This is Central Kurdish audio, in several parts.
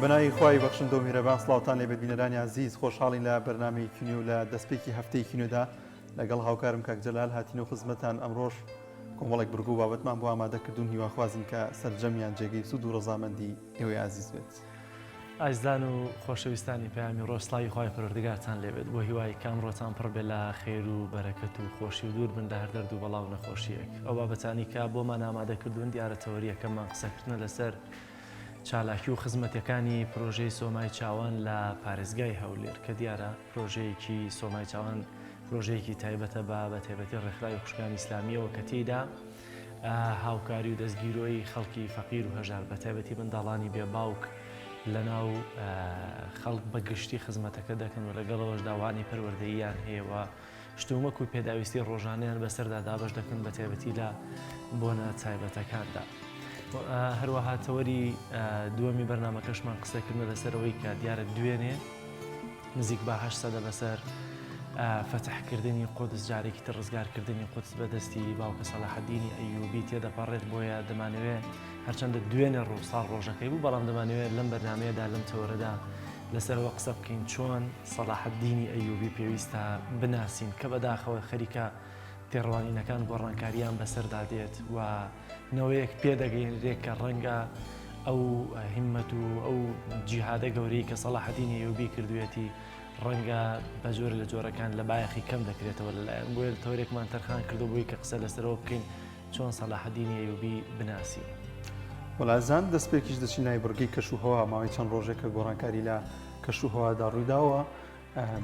بەناوی خوای بەخشندە و میهرەبان سڵاوتان لێبێت بینەرانی ئازیز خۆشحاڵین لە بەرنامەیەکی نوێ و لە دەستپێکی هەفتەیەکی نوێدا لەگەڵ هاوکارم کاک جەلال هاتینەوە خزمەتان ئەمڕۆش کۆمەڵێک بڕگە و بابەتمان بۆ ئامادە کردوون هیواخوازین کە سەرجەمیان جێگەی سوود و ڕەزامەندی ئێوەی ئازیز بێت. ئازیزان و خۆشەویستانی پەیامی ڕۆژ سڵاوی خوای پەروەردگارتان لێبێت بۆ هیوای کە ئەمڕۆتان پڕ بێت لە خێر و بەرەکەت و خۆشی و دوور بن لە هەر دەرد و بەڵا و نەخۆشییەک. ئەو بابەتانەی کە بۆمان ئامادە کردوون دیارە تەوەریەکەمان قسەکردنە لەسەر چالاکی و خزمەتەکانی پرۆژەی سۆمای چاوان لە پارێزگای هەولێر کە دیارە پرۆژەیەکی سۆمای چاوان پرۆژەیەکی تایبەتە بە بە تایبەتی ڕێکخراوی خوشکانی ئیسلامیەوە کە تێیدا هاوکاری و دەستگیرۆیی خەڵکی فەقیر و هەژار بە تایبەتی منداڵانی بێ باوک لەناو خەڵک بە گشتی خزمەتەکە دەکەن و لەگەڵەوەشدا وانەی پەروەردەییان هەیە و شتومەک و پێداویستی ڕۆژانەیان بەسەردا دابەش دەکەن بە تایبەتی لە بۆنە تایبەتەکاندا. هەروەها تەوەری دووەمی بەرنامەکەشمان قسەکردنە لەسەرەوەی کە دیارە دوێنێ نزیک بە هەشت سەدە بەسەر فەتحکردنی قودس جارێکی تر ڕزگارکردنی قودس بە دەستی باوکە سەلاحەدینی ئەیوبی تێدەپەڕێت بۆیە دەمانەوێت هەرچەندە دوێنێ ڕوو ساڵ ڕۆژەکەی بوو بەڵام دەمانەوێت لەم بەرنمەیەدا لەم تەوەرەدا لەسەرەوە قسە بکەین چۆن سەلاحەدینی ئەیوبی پێویستە بناسین کە بەداخەوە خەریکە تێڕوانینەکان گۆڕانکاریان بەسەردا دێت و نەوەیەک پێدەگەینرێت کە ڕەنگە ئەو هیممەت و ئەو جیهادە گەورەی کە سەڵاحەدینی ئەیوبی کردوویەتی ڕەنگە بە جۆرە لە جۆرەکان لە بایەخی کەم دەکرێتەوە لەلایەن بۆیە تەوەرێکمان تەرخان کردو بۆی کە قسە لەسەرەوە بکەین چۆن سەلاحەدینی ئەیوبی بناسین. وەڵا زان دەستپێکیش دەچین لای بڕگەی کەش و هەوا ماوەی چەند ڕۆژێکە گۆڕانکاری لە کەش و هەوادا ڕوویداوە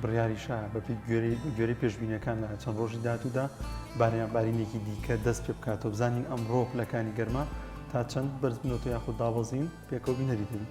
بڕیاریشە بەپێی گوێرەی پێشبینیەکان لە چەند ڕۆژی داهاتوودا باریان بارینێکی دیکە دەست پێ بکاتەوە بزانین ئەمڕۆ پلەکانی گەرما تا چەند بەرز بنەوە یاخود دابەزین پێکەوە بینەری دەبین.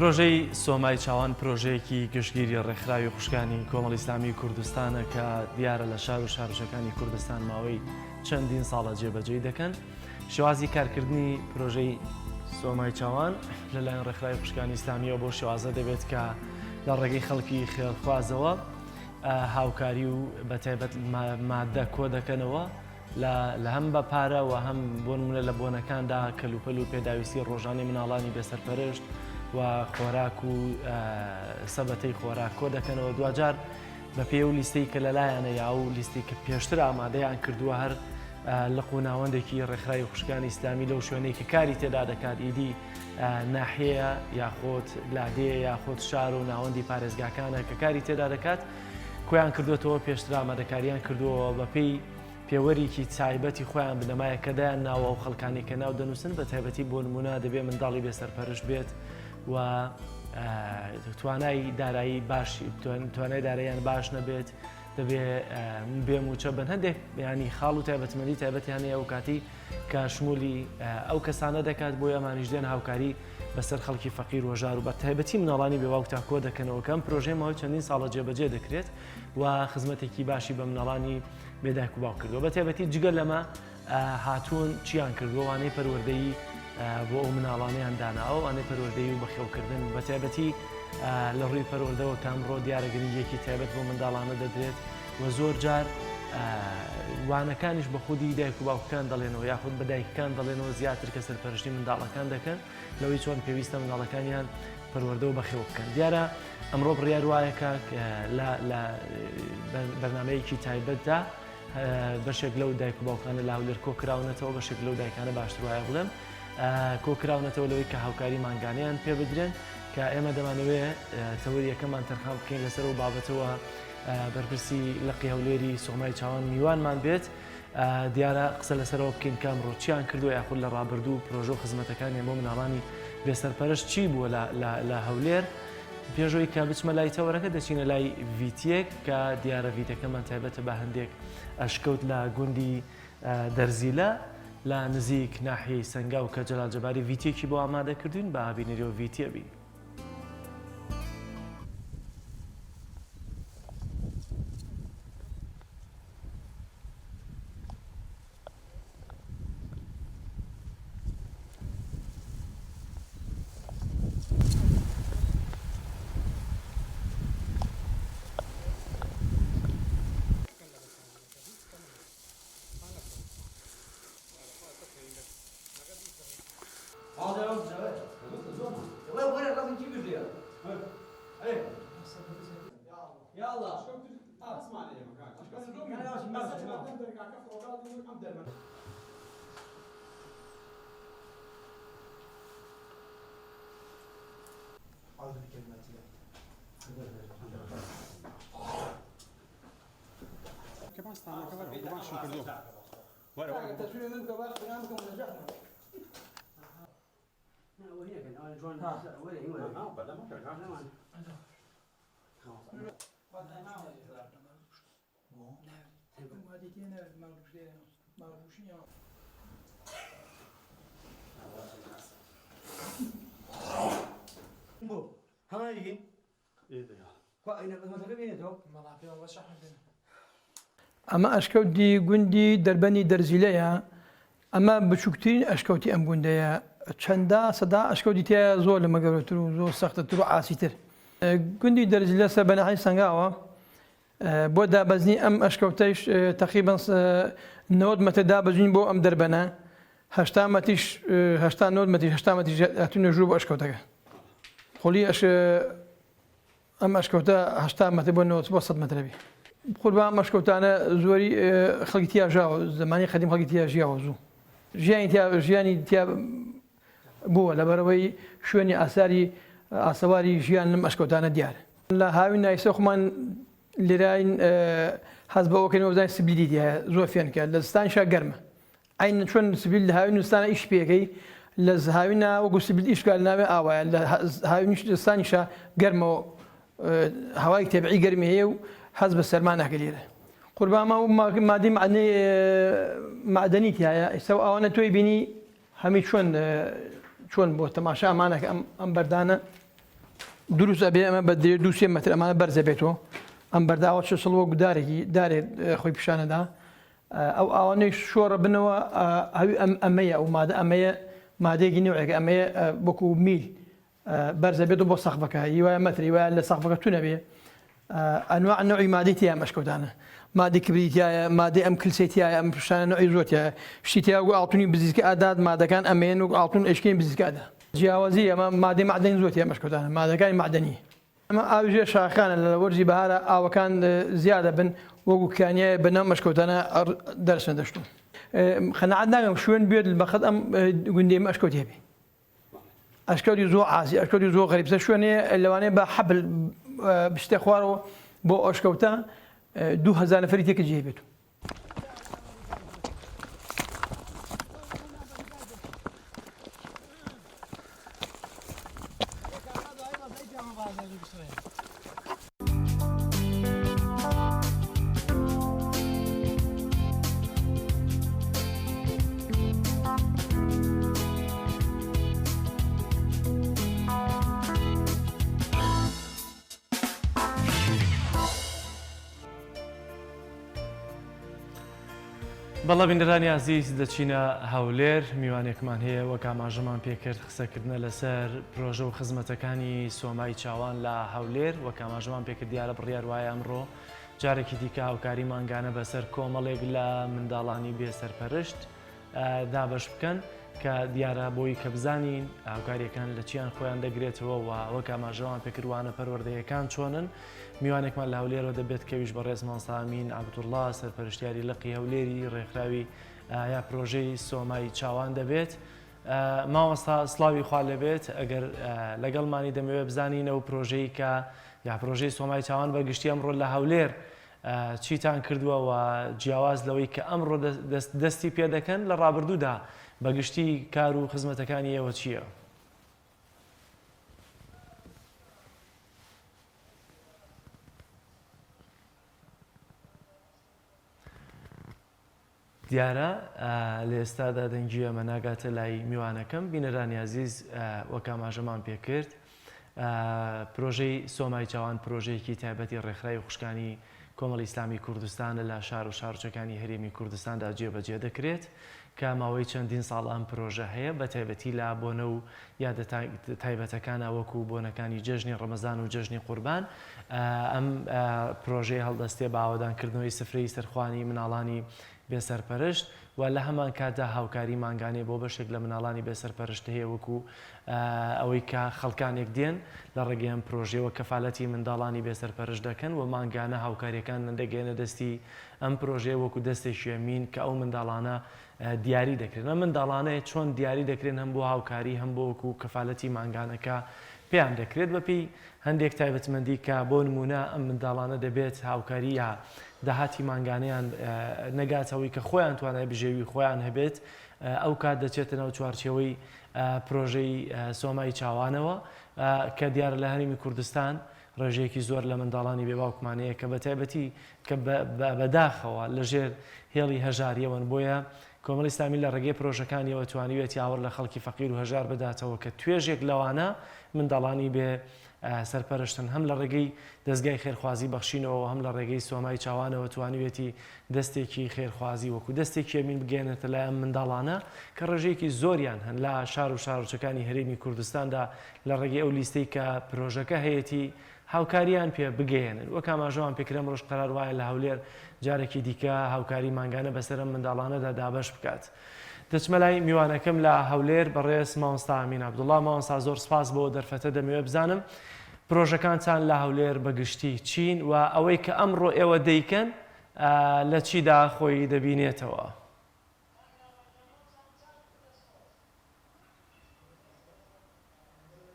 پرۆژەی سۆمای چاوان پرۆژەیەکی گشتگیری ڕێکخراوی خوشکانی کۆمەڵی ئیسلامی کوردستانە کە دیارە لە شار و شارۆچکەکانی کوردستان ماوەی چەندین ساڵە جێبەجێی دەکەن. شێوازی کارکردنی پرۆژەی سۆمای چاوان لەلایەن ڕێکخراوی خوشکانی ئیسلامیەوە بۆ شێوازە دەبێت کە لە ڕێگەی خەڵکی خێرخوازەوە هاوکاری و بە تایبەت مادە کۆ دەکەنەوە لە هەم بە پارە و هەم بۆ نمونە لە بۆنەکاندا کەلوپەل و پێداویستی ڕۆژانەی مناڵانی بێسەرپەرشت و خۆراک و سەبەتەی خۆراک کۆ دەکەنەوە دواجار بەپێی ئەو لیستەی کە لەلایانە یا ئەو لیستی کە پێشتر ئامادەیان کردووە هەر لق و ناوەندێکی ڕێکخراوی خوشکانی ئیسلامی لەو شوێنەی کە کاری تێدا دەکات ئیدی ناحیەیە یاخود لادێ یاخود شار و ناوەندی پارێزگاکانە کە کاری تێدا دەکات کۆیان کردوێتەوە پێشتر ئامادەکاریان کردووە بەپێی پێوەرێکی تایبەتی خۆیان بنەمایە کە دایان ناوە و خەڵکانی کە ناو دەنووسن بە تایبەتی بۆ نمونە دەبێ منداڵی بێسەرپەرشت بێت و توانای دارایی باش توانای داراییان باش نەبێت دەبێ بێ موچە بن هەندێک ینی خاڵ و تایبەتمەندی تایبەتیان هەیە ئەو کاتی کە شمولی ئەو کەسانە دەکات بۆی ئەمانیش دێن هاوکاری بەسەر خەڵکی فەقیر وەژار و بە تایبەتی مناڵانی بێ باوک تا کۆ دەکەنەوە کەم پرۆژەی ماوەی چەندین ساڵە جێبەجێ دەکرێت و خزمەتێکی باشی بە مناڵانی بێدایک و باوک کردووە بە تایبەتی جگە لەمە هاتوون چیان کردووە وانەی پەروەردەیی بۆ ئەو مناڵانەیان داناوە وانەی پەروەردەیی و بەخێوکردن بە تایبەتی لە ڕووی پەروەردەوە کە ئەمڕۆ دیارە گرنگیەکی تایبەت بۆ منداڵانە دەدرێت و زۆر جار وانەکانیش بە خودی دایک و باوکەکان دەڵێنەوە یاخود بە دایکەکان دەڵێنەوە زیاتر کە سەرپەرشتی منداڵەکان دەکەن لەوەی چۆن پێویستە منداڵەکانیان پەروەردە و بەخێو بکەن دیارە ئەمڕۆ بڕیار وایە کە لە بەرنمەیەکی تایبەتدا بەشێک لەو دایک و باوکانە لە هەولێر کۆکراونەتەوە، بەشێک لەو دایکانە باشتر وایە بڵێم کۆکراونەتەوە لەوەی کە هاوکاری مانگانەیان پێ بدرێن کە ئێمە دەمانەوێ تەوەری یەکەمان تەرخان بکەین لەسەر ئەو بابەتەوە بەرپرسی لقی هەولێری سۆمای چاوان میوانمان بێت دیارە قسە لەسەرەوە بکەین کە ئەمڕۆ چیان کردو یاخود لە ڕابردوو پرۆژە و خزمەتەکانیان بۆ مناڵانی بێسەرپەرشت چی بووە لە هەولێر. پێشەوەی کە بچمە لای تەوەرەکە دەچینە لای ڤیتیەک کە دیارە ڤیتەکەمان تایبەتە بە هەندێک ئەشکەوت لە گوندی دەرزیلە لە نزیک ناحیەی سەنگاو کە جەلال جەباری ڤیتیەکی بۆ ئامادە کردوین با بینەری ئەو ڤیتیە بین. ئەمە ئەشکەوتی گوندی دەربەنی دەرزیلەیە، ئەمە بچووکترین ئەشکەوتی ئەم گوندەیە، چەندا سەدا ئەشکەوتی تیایە زۆر لەمە گەورەتر و زۆر سەختتر و عاسیتر. گوندی دەرزیلە سەر بە ناحیەی سەنگاوە، بۆ دابەزینی ئەم ئەشکەوتەیش تەقریبەن 90 مەتر دابەزین بۆ ئەم دەربەنە، 80 مەتریش 80 90 مەتریش 80 مەتریش هاتوونە ژوور بۆ ئەشکەوتەکە. قوڵی ئەش ئەم ئەشکەوتە 80 مەتر بۆ 90 بۆ 100 مەترە بێ. قوربان ئەم ئەشکەوتانە زۆری خەڵکی تیا ژاوە، زەمانی قەدیم خەڵکی تیا ژیاوە زوو ژیانی تیا ژیانی تیا بووە لەبەرئەوەی شوێنی ئاساری ئاسەواری ژیان لەم ئەشکەوتانە دیارە. لە هاوین ئایسە خۆمان لێراین هەست بەوە کەین وەبزانین سبلیلی تیایە زۆر فێنکە لە زستانیشا گەرمە عەینەن چۆن سبلیل لە هاوین و زستانە ئیش پێکەی لە هاوینا وەکو سبلیل ئیش بکات لە ناوێ ئاوایە لە هاوینیش زستانیشا گەرمەوە هەوای تەبعی گەرمی هەیە و هەست بە سەرما ناکە لێرە قوربان مادەی مەعدەنی تیایە ئێستا ئەوانە تۆی بینی هەمی چۆن چۆن بۆ تەماشا ئەمانەکە ئەم ئەم بەردانە. دروست ئەبێ ئەمە بە درێ دوو سێ مەتر ئەمانە بەرزە بێتەوە ئەم بەرداوە چ سڵ وەک دارێکی دارێک خۆی پیشانەدا ئەو ئاوانەی شۆڕە بنەوە ئەوی ئەم ئەمەیە ئەو مادە ئەمەیە مادەیەکی نوعێک ئەمەیە وەکو میل بەرزە بێت بۆ سەقفەکە هی وایە مەتر هی وایە لە سەقفەکە تونە بێ ئەنواع نوعی مادەی تیا مەشکەوتانە مادەی کبری تایە مادەی ئەم کلسی تایە ئەم شتانە نوعی زۆر تایە شتی تیا وەکو ئاڵتونی بزیزکە ئادات مادەکان ئەمەیەن وەکو ئاڵتون ئەشکێن بزیزکە ئەدا جیاوازی ئەمە مادەی مەعدەنی زۆر تیا مەشکەوتانە مادەکانی مەعدەنی ئەمە ئاوی ژێر شاخانە لە وەرزی بەهارە ئاوەکان زیادە بن وەکو کانیایە بە ناو مەشکەوتانە دەرسنە دەشتون قەناعەت ناکەم شوێن بێت بەقەد ئەم گوندەی ئەشکەوت هەبێ ئەشکەوتی زۆر عاسی ئەشکەوتی زۆر غەریب سەر شوێنێ لەوانەیە بە حەبل بچتە خوارەوە بۆ ئەشکەوتە 2000 نەفەری تێکە جێ بێت. بەڵە بینەرانی ئازیز دەچینە هەولێر میوانێکمان هەیە وەک ئاماژەمان پێکرد قسەکردنە لەسەر پرۆژە و خزمەتەکانی سۆمای چاوان لە هەولێر وەک ئاماژەمان پێکرد دیارە بڕیار وایە ئەمڕۆ جارێکی دیکە هاوکاری مانگانە بەسەر کۆمەڵێک لە منداڵانی بێسەرپەرشت دابەش بکەن کە دیارە بۆی کە بزانین هاوکاریەکان لە چیان خۆیان دەگرێتەوە و وەک ئاماژەوان پێکردوانە پەروەردەیەکان چۆنن میوانێکمان لە هەولێرەوە دەبێت کەویش بەڕێز مامۆستا ئەمین عەبدوڵڵا سەرپەرشتیاری لقی هەولێری ڕێکخراوی یا پرۆژەی سۆمای چاوان دەبێت. مامۆستا سڵاوی خوا لێبێت ئەگەر لەگەڵمانی دەمەوێت بزانین ئەو پرۆژەی کە یا پرۆژەی سۆمای چاوان بە گشتی ئەمڕۆ لە هەولێر چیتان کردووە و جیاواز لەوەی کە ئەمڕۆ دەستی پێ دەکەن لە ڕابردوودا بە گشتی کار و خزمەتەکانی ئێوە چییە؟ دیارە لە ئێستادا دەنگی ئەمە ناگاتە لای میوانەکەم بینەرانی ئازیز وەک ئاماژەمان پێکرد پرۆژەی سۆمای چاوان پرۆژەیەکی تایبەتی ڕێکخراوی خوشکانی کۆمەڵی ئیسلامی کوردستانە لە شار و شارۆچەکانی هەرێمی کوردستاندا جێبەجێ دەکرێت کە ماوەی چەندین ساڵ ئەم پرۆژە هەیە بە تایبەتی لە بۆنە و یادە تایبەتەکانە وەکو بۆنەکانی جەژنی ڕەمەزان و جەژنی قوربان ئەم پرۆژەیە هەڵدەستێ بە ئاوەدانکردنەوەی سفرەی سەرخوانی مناڵانی بێسەرپەرشت و لە هەمان کاتدا هاوکاری مانگانەی بۆ بەشێک لە مناڵانی بێسەرپەرشت هەیە وەکو ئەوەی کە خەڵکانێک دێن لە ڕێگەی ئەم پرۆژەیەوە کەفالەتی منداڵانی بێسەرپەرشت دەکەن و مانگانە هاوکاریەکان دەگەیەنە دەستی ئەم پرۆژەیە وەکو دەستێکی ئەمین کە ئەو منداڵانە دیاری دەکرێن ئەم منداڵانەیە چۆن دیاری دەکرێن هەم بۆ هاوکاری هەم بۆ وەکو کەفالەتی مانگانەکە پێیان دەکرێت بەپێی هەندێک تایبەتمەندی کە بۆ نموونە ئەم منداڵانە دەبێت هاوکاری یا داهاتی مانگانەیان نەگاتە ئەوەی کە خۆیان توانای بژێوی خۆیان هەبێت ئەو کات دەچێتە ناو چوارچێوەی پرۆژەی سۆمای چاوانەوە کە دیارە لە هەرێمی کوردستان ڕێژەیەکی زۆر لە منداڵانی بێ باوکمان هەیە کە بە تایبەتی کە بەداخەوە لەژێر هێڵی هەژاریەوەن بۆیە کۆمەڵی ئیسلامی لە ڕێگەی پرۆژەکانیەوە توانیویەتی ئاوڕ لە خەڵکی فەقیر و هەژار بداتەوە کە توێژێک لەوانە منداڵانی بێ سەرپەرشتن هەم لە ڕێگەی دەزگای خێرخوازی بەخشینەوە و هەم لە ڕێگەی سۆمای چاوانەوە توانیویەتی دەستێکی خێرخوازی وەکو دەستێکی ئەمین بگەیەنێتە لای ئەم منداڵانە کە ڕێژەیەکی زۆریان هەن لە شار و شارۆچەکانی هەرێمی کوردستاندا لە ڕێگەی ئەو لیستەی کە پرۆژەکە هەیەتی هاوکاریان پێ بگەیەنن. وەک ئاماژەمان پێکرا ئەمڕۆش قەرار وایە لە هەولێر جارێکی دیکە هاوکاری مانگانە بەسەر ئەم منداڵانەدا دابەش بکات. دەچمە لای میوانەکەم لە هەولێر بەڕێز مامۆستا ئەمین عەبدوڵا. مامۆستا زۆر سپاس بۆ دەرفەتە دەمەوێت بزانم پرۆژەکانتان لە هەولێر بە گشتی چین و ئەوەی کە ئەمڕۆ ئێوە دەیکەن لە چیدا خۆی دەبینێتەوە؟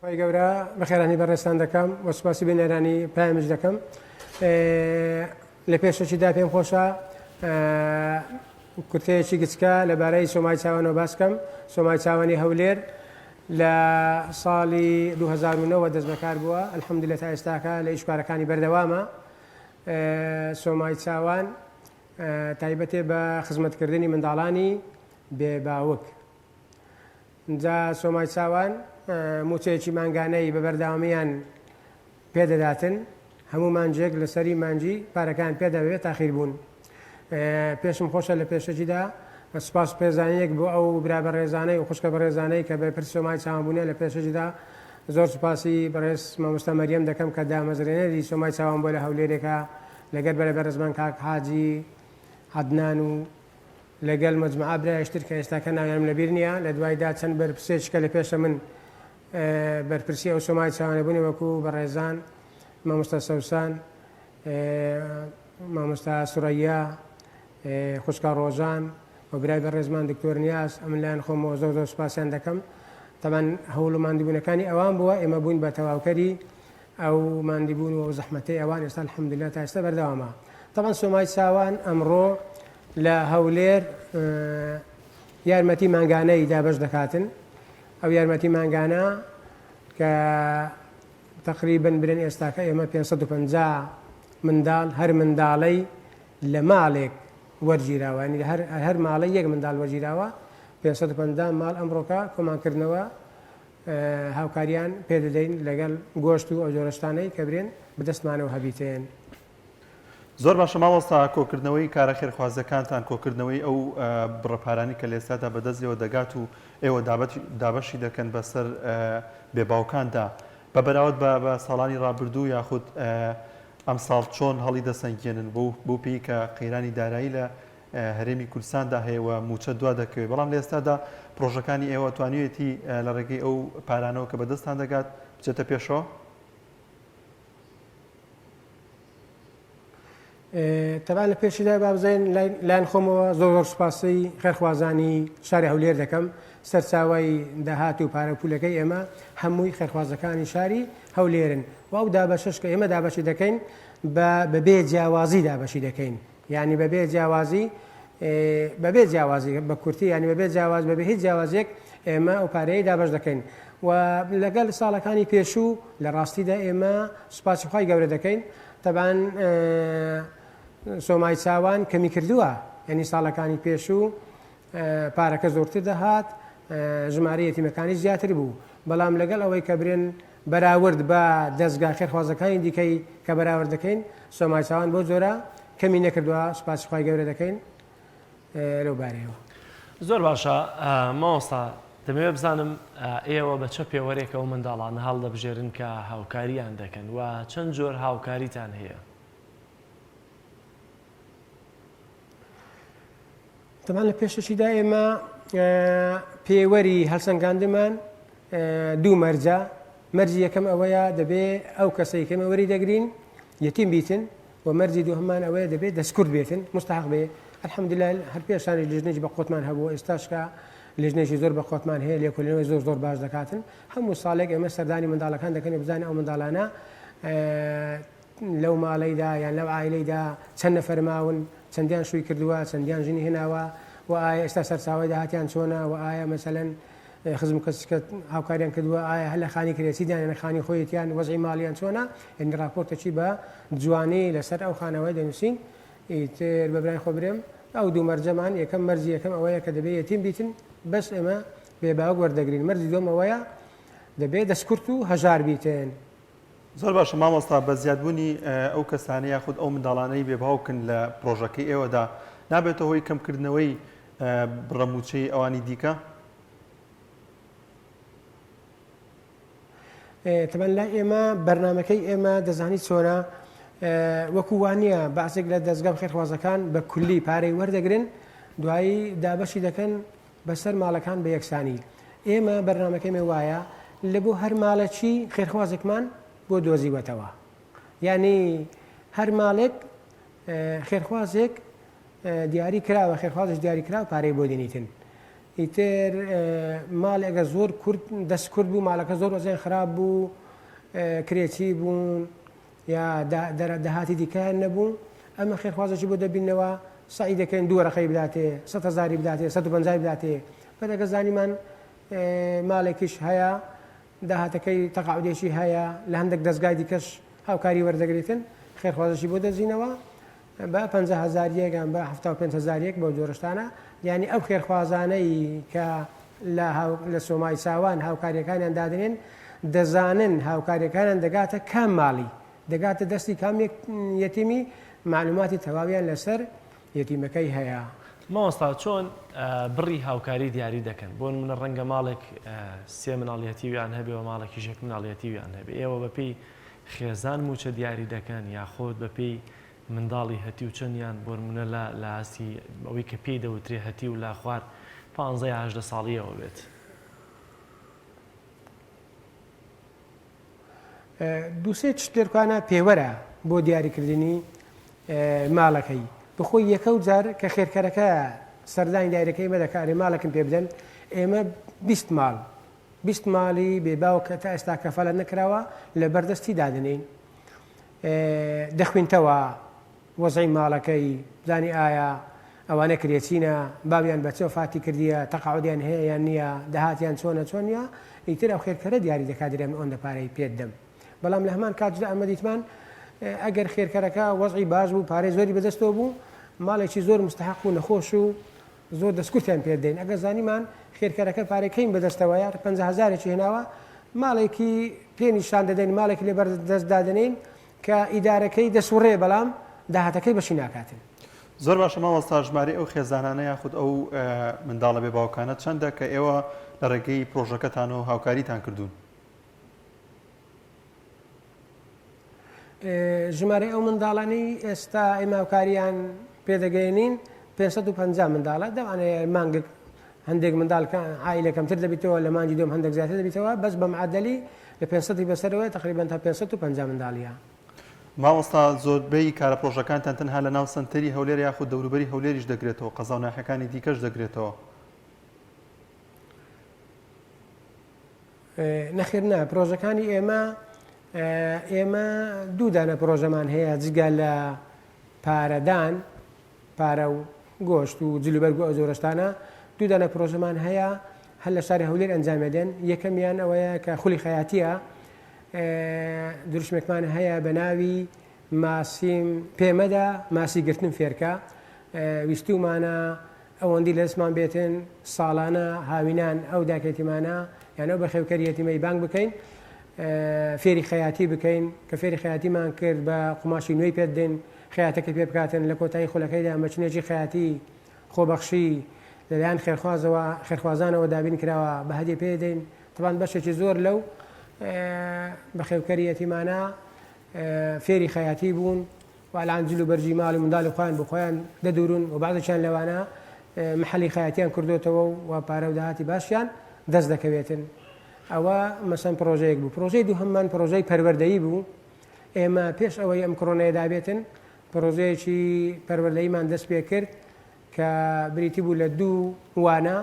خوای گەورە بەخێرانی بەڕێزتان دەکەم و سوپاسی بینەرانی پەیامیش دەکەم لە پێشەکیدا پێم خۆشە کورتەیەکی گچکە لەبارەی سۆمای چاوانەوە باس کەم سۆمای چاوانی هەولێر لە ساڵی 2009 دەست بەکار بووە الحمدلله تا ئێستاکە لە ئیشکارەکانی بەردەوامە سۆمای چاوان تایبەتێ بە خزمەتکردنی منداڵانی بێ باوک جا سۆمای چاوان مووچەیەکی مانگانەی بە بەردەوامیان پێدەداتن هەموو مانجێک لەسەری مانجی پارەکان پێدا بەبێ تاخیر بوون. پێشم خۆشە لە پێشەکیدا سوپاس و پێزانینێک بۆ ئەو برا بەڕێزانەی و خوشکە بەڕێزانەی کە بەرپرسی سۆمای چاوان بوونە لە پێشەکیدا زۆر سوپاسی بەڕێز مامۆستا مەریەم دەکەم کە دامەزرێنەری سۆمای چاوان بووە لە هەولێرێکە لەگەر بەرە بەڕێزمان کاک حاجی عەدنان و لەگەل مەجموعە برایش تر کە ئێستاکە ناویانم لەبیر نییە لە دوایدا چەند بەرپرسێکی کە لە پێشە من بەرپرسی ئەو سۆمای چاوانە بوونە وەکو بەڕێزان مامۆستا سەوسان مامۆستا سورەیا، خوشکە ڕۆژان و برای بەڕێزمان دکتۆر نیاز، ئەمن لایەن خۆمەوە زۆر زۆر سوپاسیان دەکەم. تەبعەن هەوڵ و ماندووبوونەکانی ئەوان بووە، ئێمە بووین بە تەواوکەری ئەو ماندووبوون و ئەو زەحمەتەی ئەوان، ئێستا الحمدللە تا ئێستا بەردەوامە. تەبعەن سۆمای چاوان ئەمڕۆ لە هەولێر یارمەتی مانگانەی دابەش دەکاتن، ئەو یارمەتی مانگانە کە تەقریبەن برێن ئێستاکە ئێمە 550 منداڵ هەر منداڵەی لە ماڵێک وەرگیراوە یانی هەر هەر ماڵەی یەک منداڵ وەرگیراوە 550 ماڵ ئەمڕۆکە کۆمان کردنەوە هاوکاریان پێدەدەین لەگەڵ گۆشت و ئەو جۆرە شتانەی کە برێن بەدەستمانەوە هەبیتێن. زۆر باشە مامۆستا کۆکردنەوەی کارە خێرخوازیەکانتان کۆکردنەوەی ئەو بڕە پارانەی کە لە ئێستادا بەدەست ئێوە دەگات و ئێوە دابەشی دەکەن بەسەر بێ باوکاندا بە بەراورد بە بە ساڵانی ڕابردوو یاخود ئەمساڵ چۆن هەڵی دەسەنگێنن بۆ بۆ پێی کە قەیرانی دارایی لە هەرێمی کوردستاندا هەیە و مووچە دوا دەکەوێت بەڵام لە ئێستادا پرۆژەکانی ئێوە توانیویەتی لە ڕێگەی ئەو پارانەوە کە بەدەستان دەگات بچێتە پێشەوە؟ تەبعەن لە پێشیدا با بزانین لایەن خۆمەوە زۆر زۆر سوپاسی خێرخوازانی شاری هەولێر دەکەم سەرچاوی داهات و پارە پولەکەی ئێمە هەمووی خێرخوازەکانی شاری هەولێرن و ئەو دابەشەش کە ئێمە دابەشی دەکەین بە بەبێ جیاوازی دابەشی دەکەین یعنی بەبێ جیاوازی بەبێ جیاوازی بە کورتی ینی بەبێ جیاواز بەبێ هیچ جیاوازێک ئێمە ئەو پارەیە دابەش دەکەین و لەگەل ساڵەکانی پێشوو لە ڕاستیدا ئێمە سوپاسی خوای گەورە دەکەین تەبان سۆمای چاوان کەمی کردووە یعنی ساڵەکانی پێشوو پارەکە زۆرتر دەهات ژمارە یەتیمەکانی زیاتر بوو بەڵام لەگەڵ ئەوەی کە برێن بەراورد بە دەستگا خێرخوازەکانی دیکەی کە بەراورد دەکەین سۆمای چاوان بۆ جۆرە کەمی نەکردووە سوپاسی خوای گەورە دەکەین لەو بارەیەوە. زۆر باشە مامۆستا دەمەوێت بزانم ئێوە بە چە پێوەرێک ئەو منداڵانە هەڵدەبژێرن کە هاوکاریان دەکەن و چەند جۆر هاوکاریتان هەیە؟ تەبعەن لە پێشەکیدا ئێمە پێوەری هەڵسەنگاندنمان دوو مەرجە مەرجی یەکەم ئەوەیە دەبێ ئەو کەسەی کە ئێمە وەری دەگرین یەتیم بیتن و مەرجی دووهەممان ئەوەیە دەبێت دەستکورت بێتن مستحق بێ الحمدلله هەر پێشانیش لیژنەیەکی بەقوەتمان هەبوو ئێستاش کە لیژنەیەکی زۆر بەقوەتمان هەیە لێکۆلینەوەی زۆر زۆر باش دەکاتن هەموو ساڵێک ئێمە سەردانی منداڵەکان دەکەین و بزانین ئەو منداڵانە لەو ماڵەیدا یان لەو عایلەیدا چەند نەفەر ماون چەندیان شووی کردووە چەندیان ژنی هێناوە و ئایا ئێستا سەرچاوەی داهاتیان چۆنە و ئایا مەسەلەن خزم و کەسکە هاوکاریان کردووە ئایا هەر لە خانی کرێچیدان یان خانی خۆیەتیان وەزعی ماڵیان چۆنە یعنی راپۆرتەکی بە جوانی لەسەر ئەو خانەوەی دەنووسین ئیتر بە برای خۆ برێم ئەو دوو مەرجەمان یەکەم مەرجی یەکەم ئەوەیە کە دەبێ یەتیم بیتن بەس ئێمە بێ باوک وەردەگرین مەرجی دووەم ئەوەیە دەبێ دەستکورت و هەژار بیتن. زۆر باشە مامۆستا بە زیادبوونی ئەو کەسانە یاخود ئەو منداڵانەی بێ باوکن لە پڕۆژەکەی ئێوەدا نابێتە هۆی کەمکردنەوەی بڕە مووچەی ئەوانی دیکە؟ تەبەن لای ئێمە بەرنمەکەی ئێمە دەزانی چۆنە وەکو وانە بەعسێک لە دەستگا خێرخوازەکان بە کولی پارەی وەردەگرن دوایی دابەشی دەکەن بەسەر ماڵەکان بە یەکسانی ئێمە بەرنمەکەی مێ وایە لە بۆ هەر ماڵێکی خێرخوازێکمان بۆ دۆزیوەتەوە یعنی هەر ماڵێک خێرخوازێک دیاری کراوە خێرخوازش دیاری کراوە پارەی بۆ دێنیتن ئیتر ماڵێ ئەگەر زۆر کورت دەست کورت بوو ماڵەکە زۆر وەزیان خراپ بوو کرێچی بوون یا داهاتی دیکەیان نەبوو ئەمە خێرخوازێکی بۆ دەبینەوە سعی دەکەین دوو وەرەقەی بداتێ هزاری بداتێ 150 بداتێ بەدەگە زانیمان ماڵێکیش هەیە داهاتەکەی تەقاعودێکی هەیە لە هەندێک دەستگای دیکەش هاوکاری وەردەگریتن خێرخوازەشی بۆ دەزینەوە بە 50 هەزاریەک یان بە 75 هەزاریەک بەو جۆرە شتانە یانی ئەو خێرخوازانەی کە لە لە سۆمای چاوان هاوکاریەکانیان دادنێن. دەزانن هاوکاریەکانیان دەگاتە کام ماڵی دەگاتە دەستی کام یەتیمی مەعلوماتی تەواویان لەسەر یەتیمەکەی هەیە. مامۆستا چۆن بڕی هاوکاری دیاری دەکەن؟ بۆ نمونە ڕەنگە ماڵێک سێ مناڵ یەتیویان هەبێ و ماڵێکیش یەک مناڵ یەتیویان هەبێ ئێوە بەپێی خێزان موچە دیاری دەکەن یاخۆد بەپێی منداڵی هەتیو چەندیان بۆ نمونە لە لە ئاستی ئەوەی کە پێی دەوترێ هەتیو لە خوار پانزە یا 18 ساڵیەوە بێت؟ دووسێ چشت لێرکانە پێوەرە بۆ دیاریکردنی ماڵەکەی بخۆی یەکە و جار کە خێرکەرەکە سەردانی دایرەکەی ئێمە دەکا ئەرێ ماڵێکم پێ بدەن ئێمە 20 ماڵ 20 ماڵی بێ باوک کە تا ئێستا کەفالەت نەکراوە لە بەردەستی دادەنێین دەخوینتەوە وەزعی ماڵەکەی بزانی ئایا ئەوانە کرێچینە باویان بە چ وەفاتی کردیە تەقاعودیان هەیە یان نییە داهاتیان چۆنە چۆن نییە ئیتر ئەو خێرکەرە دیاری دەکات دەرێ من ئەوەندە پارەی پێت دەم بەڵام لە هەمان کاتدا ئەمە دیتمان ئەگەر خێرکەرەکە وەزعی باش بوو پارەی زۆری بەدەستەوە بوو ماڵێکی زۆر مستحق و نەخۆش و زۆر دەستکورتیان پێ دەین ئەگەر زانیمان خێرکەرەکە پارەی کەم بەدەستەوەیە 50 هەزارێکی هێناوە ماڵێکی پێ نیشان دەدەین ماڵێکی لێ بەردەست دادەنێین کە ئیدارەکەی دەسوڕێ بەڵام داهاتەکەی بەشی ناکاتن. زۆر باشە مامۆستا ژمارەی ئەو خێزانانە یاخود ئەو منداڵە بێ باوکانە چەندە کە ئێوە لە ڕێگەی پرۆژەکەتانەوە هاوکاریتان کردوون؟ ژمارەی ئەو منداڵانەی ئێستا ئێمە هاوکاریان پێدەگەیەنین 550 منداڵە دەوانەیە مانگێک هەندێک منداڵ کە عائیلە کەمتر دەبیتەوە لە مانگی دووەم هەندێک زیاتر دەبیتەوە بەس بە معەدەلی لە 500 بەسەرەوەیە تقریبا تا 550 منداڵیە. مامۆستا زۆربەی کارە پرۆژەکانتان تەنها لە ناو سەنتەری هەولێر یاخود دەوروبەری هەولێریش دەگرێتەوە قەزا و ناحیەکانی دیکەش دەگرێتەوە؟ نەخێر نا پرۆژەکانی ئێمە ئێمە دوو دانە پرۆژەمان هەیە جگە لە پارەدان پارە و گۆشت و جلوبەرگ و ئەو جۆرە شتانە دوو دانە پرۆژەمان هەیە هەر لە شاری هەولێر ئەنجامی دێن یەکەمیان ئەوەیە کە خولی خەیاتیە دروشمێکمان هەیە بە ناوی ماسیم پێمەدە ماسی گرتن فێرکە ویستومانە ئەوەندی لەدەستمان بێتن ساڵانە هاوینان ئەو دایکە یەتیمانە یان ئەو بەخێوکەری یەتیمەی بانگ بکەین فێری خەیاتی بکەین کە فێری خەیاتیمان کرد بە قوماشی نوێی پێت دێن خەیاتەکەی پێ بکاتن لە کۆتایی خولەکەیدا مەچنێکی خەیاتی خۆبەخشی لەلایەن خێرخوازەوە خێرخوازانەوە دابین کراوە بە هەدیە پێ دەین تەبان بەشێکی زۆر لەو بەخێوکەری یەتیمانە فێری خەیاتی بوون و ئەلان جل و بەرگی ماڵی منداڵی خۆیان بۆ خۆیان دەدورون و بەعزێکیان لەوانە محەلی خەیاتیان کردۆتەوە و پارە و داهاتی باشیان دەست دەکەوێتن. ئەوە مەسەن پرۆژەیەک بوو. پرۆژەی دووهەممان پرۆژەی پەروەردەیی بوو. ئێمە پێش ئەوەی ئەم کڕۆنەیە دابێتن پرۆژەیەکی پەروەردەییمان دەست پێ کرد کە بریتی بوو لە دوو وانە.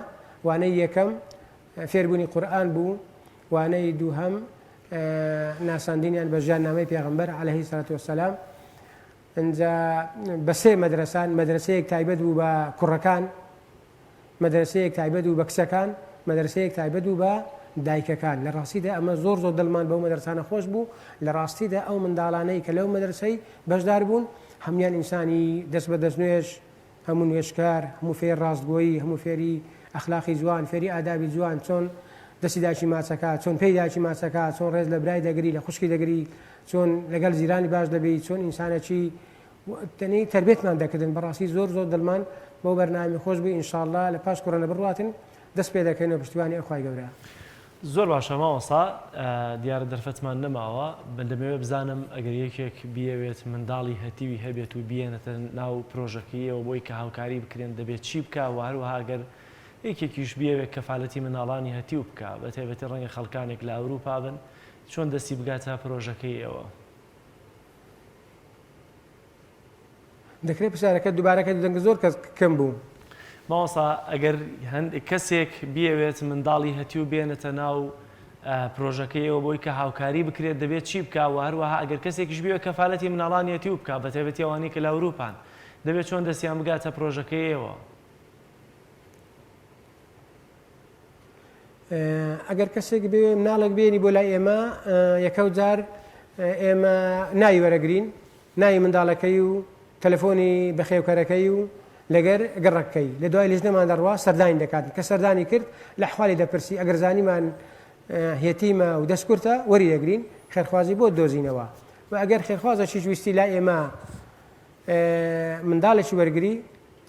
وانەی یەکەم فێربوونی قورئان بوو، وانەی دووهەم ناساندنیان بە ژیاننامەی پێغەمبەر علیه الصلاة والسلام. ئینجا بە سێ مەدرەسان، مەدرەسەیەک تایبەت بوو بە کوڕەکان، مەدرەسەیەک تایبەت بوو بە کچەکان، مەدرەسەیەک تایبەت بوو بە دایکەکان. لە ڕاستیدا ئەمە زۆر زۆر دڵمان بەو مەدرەسانە خۆش بوو. لە ڕاستیدا ئەو منداڵانەی کە لەو مەدرەسەی بەشدار بوون هەموویان ئینسانی دەست بە دەستنوێژ، هەموو نوێژکار، هەموو فێری ڕاستگۆیی، هەموو فێری ئەخلاقی جوان، فێری ئادابی جوان، چۆن دەستی دایکی ماچەکا، چۆن پێی دایکی ماچەکا، چۆن ڕێز لە برای دەگری، لە خوشکی دەگری، چۆن لەگەڵ جیرانی باش دەبی، چۆن ئینسانێکی تەنی تەربیەتمان دەکردن، بەڕاستی زۆر زۆر دڵمان بەو بەرنامەی خۆش بوو، ان شاء اللە لە پاش کۆرۆنا بڕواتن دەست پێ دەکەین و پشتیوانی ئەو خوای گەورە. زۆر باشە مامۆستا دیارە دەرفەتمان نەماوە من دەمەوێت بزانم ئەگەر یەکێک بیەوێت منداڵی هەتیوی هەبێت و بیێنێتە ناو پرۆژەکەیەوە بۆی کە هاوکاری بکرێن دەبێت چی بکا و هەروەها ئەگەر یەکێکیش بیەوێت کەفالەتی منداڵانی هەتیو بکا بە تایبەتی ڕەنگە خەڵکانێک لە ئەوروپا بن چۆن دەستی بگاتە پرۆژەکەی ئێوە؟ دەکرێت پرسیارەکەت دووبارە کەیت دەنگت زۆر کەس کەم بوو. مامۆستا ئەگەر کەسێک بیەوێت منداڵی هەتیو بێنێتە ناو پرۆژەکەی ئێوە بۆی کە هاوکاری بکرێت دەبێت چی بکا و هەروەها ئەگەر کەسێکیش بیەوێت کەفالەتی مناڵانی هەتیو بکا بەتایبەتی ئەوانەی کە لە ئەوروپان دەبێت چۆن دەستیان بگاتە پرۆژەکەی ئێوە؟ ئەگەر کەسێک بێ مناڵێک بێنی بۆ لای ئێمە یەکەو جار ئێمە ناوی وەرەگرین ناوی منداڵەکەی و تەلەفۆنی بەخێوکەرەکەی و لەگەر گەڕەکەی لە دوای لیژنەمان دەڕوا سەردانی دەکات کە سەردانی کرد لە حوالی دەپرسی ئەگەر زانیمان. یەتیمە و دەست کورتە وەری دەگرین خێرخوازی بۆ دۆزینەوە و ئەگەر خێرخوازەکیش ویستی لای ئێمە منداڵێکی وەرگری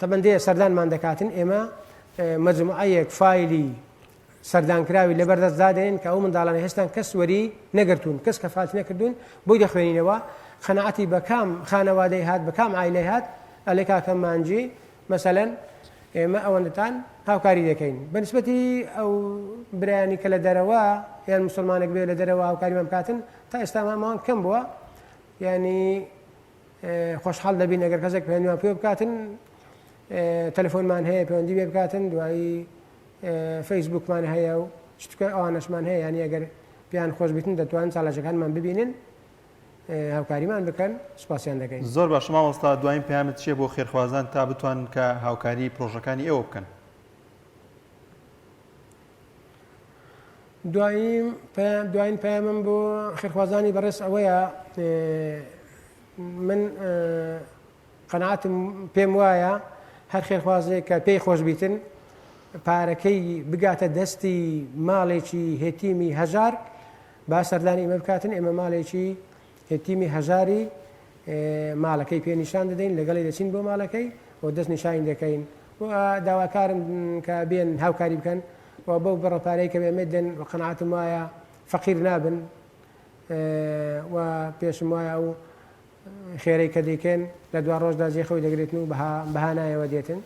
تەبەن دێ سەردانمان دەکاتن ئێمە مەجموعەیەک فایلی سەردانکراوی لەبەردەست دادەنێن کە ئەو منداڵانە هێستان کەس وەری نەگرتوون کەس کەفالتی نەکردوون بۆی دەخوێنینەوە قەناعەتی بە کام خانەوادەی هات بە کام عایلەی هات ئەلێ کاکە مانجی مەسەلەن ئێمە ئەوەندەتان هاوکاری دەکەین بە نسبەتی ئەو برایانی کە لە دەرەوە یان مسلمانێک بێ لە دەرەوە هاوکاریمان بکاتن تا ئێستا مامان کەم بووە یعنی خۆشحاڵ دەبین ئەگەر کەسێک پەیوەندیمان پێ بکاتن تەلەفۆنمان هەیە پەیوەندی پێ بکاتن دوایی فەیسبوکمان هەیە و شتکە ئەوانەشمان هەیە یانی ئەگەر پێیان خۆش بیتن دەتوان چالاکیەکانمان ببینن هاوکاریمان بکەن سوپاسیان دەکەین. زۆر باشە مامۆستا دوایین پەیامت چیە بۆ خێرخوازان تا بتوانن کە هاوکاری پرۆژەکانی ئێوە بکەن؟ دوایین دوایین پەیامم بۆ خێرخوازانی بەڕێز ئەوەیە من قەناعەتم پێم وایە هەر خێرخوازێک کە پێی خۆش بیتن پارەکەی بگاتە دەستی ماڵێکی هێتیمی هەژار با سەردانی ئێمە بکاتن ئێمە ماڵێکی هێتیمی هەژاری ماڵەکەی پێ نیشان دەدەین لەگەڵی دەچین بۆ ماڵەکەی و دەست نیشانی دەکەین و داواکارم کە بێن هاوکاری بکەن و بەو بڕە پارەی کە بێمێت دەن و قەناعەتم وایە فەقیر نابن و پێشم وایە ئەو خێرەی کە دەیکەن لە دوا ڕۆژدا جێی خۆی دەگرێتن و بە هانایەوە دێتن.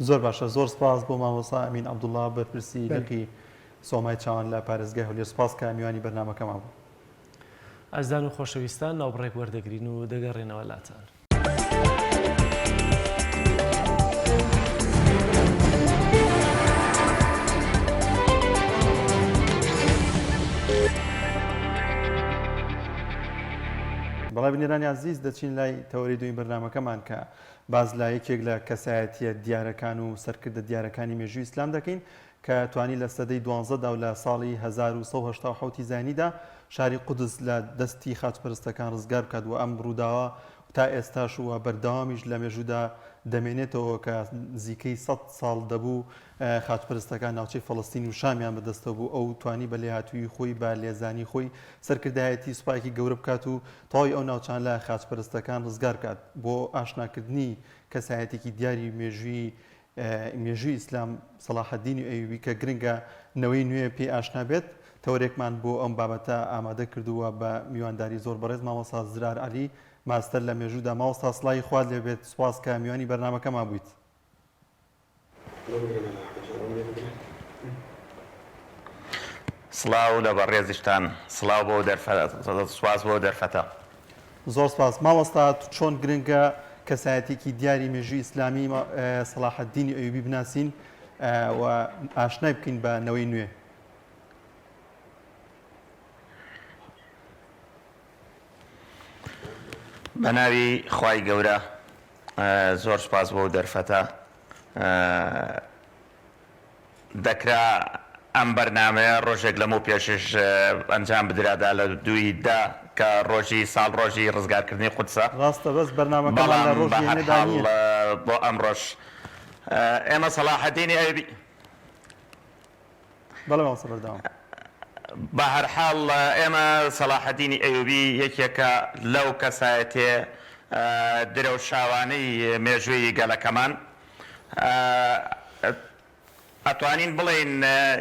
زۆر باشە زۆر سپاس بۆ مامۆستا ئەمین عەبدوڵا بەرپرسی لقی سۆمای چاوان لە پارێزگای هەولێر سپاس کە میوانی بەرنامەکەمان بوو. ئازیزان و خۆشەویستان ناوبڕێک وەردەگرین و دەگەڕێنەوە لاتان. بەڵێ بینەرانی ئازیز دەچین لای تەوەری دووی بەرنامەکەمان کە باس لە یەکێک لە کەسایەتیە دیارەکان و سەرکردە دیارەکانی مێژووی ئیسلام دەکەین کە توانی لە سەدەی دوانزەدا و لە ساڵی 1187 زانیدا شاری قودس لە دەستی خاچپەرستەکان ڕزگار بکات و ئەم ڕووداوە تا ئێستاش و بەردەوامیش لە مێژوودا دەمێنێتەوە کە نزیکەی سەد ساڵ دەبوو خاچپەرستەکان ناوچەی فەڵەستین و شامیان بەدەستەوە بوو، ئەو توانی بە لێهاتوویی خۆی بە لێزانی خۆی سەرکردایەتی سوپایەکی گەورە بکات و تەواوی ئەو ناوچانە لە خاچپەرستەکان ڕزگار بکات. بۆ ئاشناکردنی کەسایەتێکی دیاری مێژووی مێژووی ئیسلام سەڵاحەدینی ئەیوبی کە گرنگە نەوەی نوێ پێی ئاشنا بێت، تەوەرێکمان بۆ ئەم بابەتە ئامادە کردووە بە میوانداری زۆر بەڕێز مامۆستا زرار عەلی ماستەر لە مێژوودا. مامۆستا سڵاوی خوات لێ بێت، سوپاس کە میوانی بەرنامەکەمان بوویت. سڵاو لە بەڕێزیشتان سڵاو بۆ سوپاس بۆ دەرفەتە. زۆر سپاس مامۆستا چۆن گرنگە کەسایەتێکی دیاری مێژووی ئیسلامی سەڵاحەدینی ئەیوبی بناسین و ئاشنای بکەین بە نەوەی نوێ. بە ناوی خوای گەورە زۆر سوپاس بۆ دەرفەتە دەکرا ئەم بەرنامەیە ڕۆژێک لەمەو پێشش ئەنجام بدرادا لە دووی دە کە ڕۆژی ساڵ ڕۆژی ڕزگارکردنی قودسە ڕاستە بەس بەرنامەکەمان لە بەڵام ڕۆژی بە هەر هەینەدا حاڵ نییە. بۆ ئەمڕۆش ئێمە سەڵاحەدینی ئەیوبی. بەڵێ مامۆستا بەردەوام. بە هەر حاڵ ئێمە سەڵاحەدینی ئەیوبی یەکێکە لەو کەسایەتێ درەوشاوانەی مێژووی گەلەکەمان. ئەتوانین بڵێین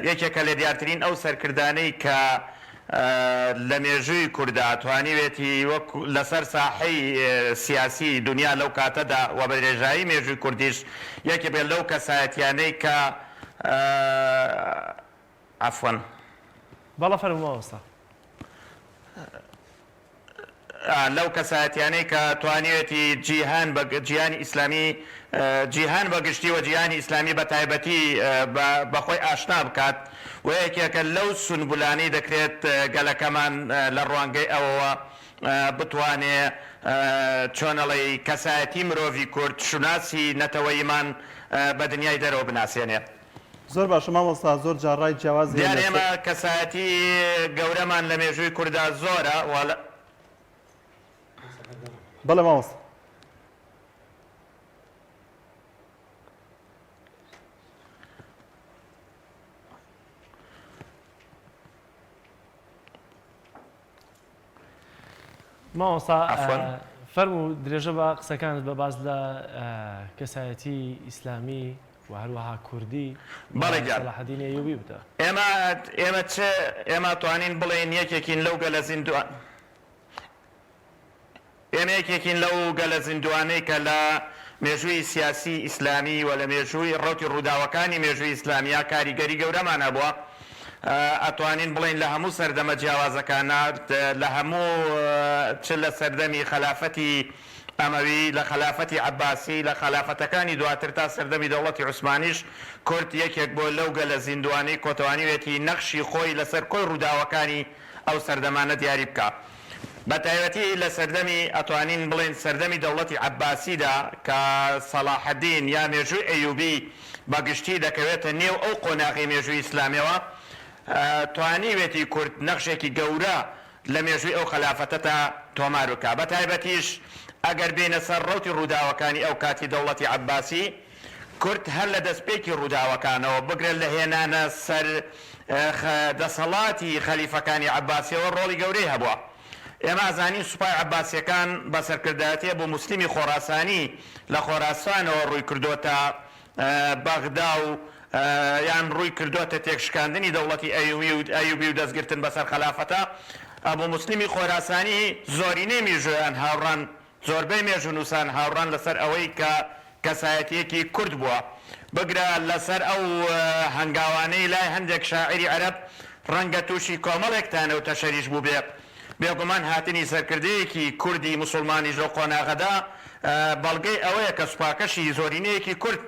یەکێکە لە دیارترین ئەو سەرکردانەی کە لە مێژووی کوردا توانیوێتی وەک لەسەر ساحەی سیاسی دونیا لەو کاتەدا و بە درێژایی مێژووی کوردیش یەکێک بێت لەو کەسایەتیانەی کە عەفوەن. بەڵێ فەرموو مامۆستا. لەو کەسایەتیانەی کە توانیوێتی جیهان بە جیهانی ئیسلامی جیهان بە گشتی و جیهانی ئیسلامی بە تایبەتی بە خۆی ئاشنا بکات و یەکێکە لەو سونبولانەی دەکرێت گەلەکەمان لە ڕوانگەی ئەوەوە بتوانێ چۆن ئەڵێی کەسایەتی مرۆڤی کورد شوناسی نەتەوەییمان بە دنیای دەرەوە بناسێنێ. زۆر باشە مامۆستا زۆر جار ڕای جیاواز هەیە دیارە لەسەر. ئێمە کەسایەتی گەورەمان لە مێژووی کوردا زۆرە و لە. بەڵێ مامۆستا. مامۆستا عەفوەن. فەرموو درێژە بە قسەکانت بە باس لە کەسایەتی ئیسلامی و هەروەها کوردی بەڵێ گیان. سەلاحەدینی ئەیوبی بدە. ئێمە ئێمە چ ئێمە توانین بڵێین یەکێکین لەو گەلە زیندووە ئێمە یەکێکین لەو گەلە زیندووانەی کە لە مێژووی سیاسی ئیسلامی و لە مێژووی ڕەوتی ڕووداوەکانی مێژووی ئیسلامیا کاریگەری گەورەمان هەبووە. ئەتوانین بڵێین لە هەموو سەردەمە جیاوازەکانا لە هەموو چ لە سەردەمی خەلافەتی ئەمەوی، لە خەلافەتی عەباسی، لە خەلافەتەکانی دواتر تا سەردەمی دەوڵەتی عوسمانیش کورد یەکێک بووە لەو گەلە زیندووانەی کۆتوانیوێتی نەخشی خۆی لەسەر کۆی ڕووداوەکانی ئەو سەردەمانە دیاری بکا. بە تایبەتی لە سەردەمی ئەتوانین بڵێین سەردەمی دەوڵەتی عەباسیدا کە سەڵاحەدین یا مێژووی ئەیوبی بە گشتی دەکەوێتە نێو ئەو قۆناغەی مێژووی ئیسلامیەوە توانیوێتی کورد نەخشێکی گەورە لە مێژووی ئەو خەلافەتەتا تۆمار بکا بە تایبەتیش ئەگەر بێینە سەر ڕەوتی ڕووداوەکانی ئەو کاتی دەوڵەتی عەباسی کورد هەر لە دەستپێکی ڕووداوەکانەوە، بگرە لە هێنانە سەر دەسەڵاتی خەلیفەکانی عەباسیەوە ڕۆڵی گەورەی هەبووە. ئێمە ئەزانین سوپای عەباسیەکان بە سەرکردایەتی ئەبو موسلیمی خۆراسانی لە خۆراسانەوە ڕووی کردۆتە بەغدا و یان ڕووی کردۆتە تێکشکاندنی دەوڵەتی ئەیوبی و دەستگرتن بەسەر خەلافەتا. ئەبو موسلیمی خۆراسانی زۆرینەی میژوویان هاوڕان زۆربەی مێژوونووسان هاوڕان لەسەر ئەوەی کە کەسایەتییەکی کورد بووە، بگرە لەسەر ئەو هەنگاوانەی لای هەندێک شاعیری عەرەب ڕەنگە تووشی کۆمەڵێک تانە و تەشەریش بووبێ. بێگومان هاتنی سەرکردەیەکی کوردی موسوڵمانیش لەو قۆناغەدا بەڵگەی ئەوەیە کە سوپاکەشی زۆرینەیەکی کورد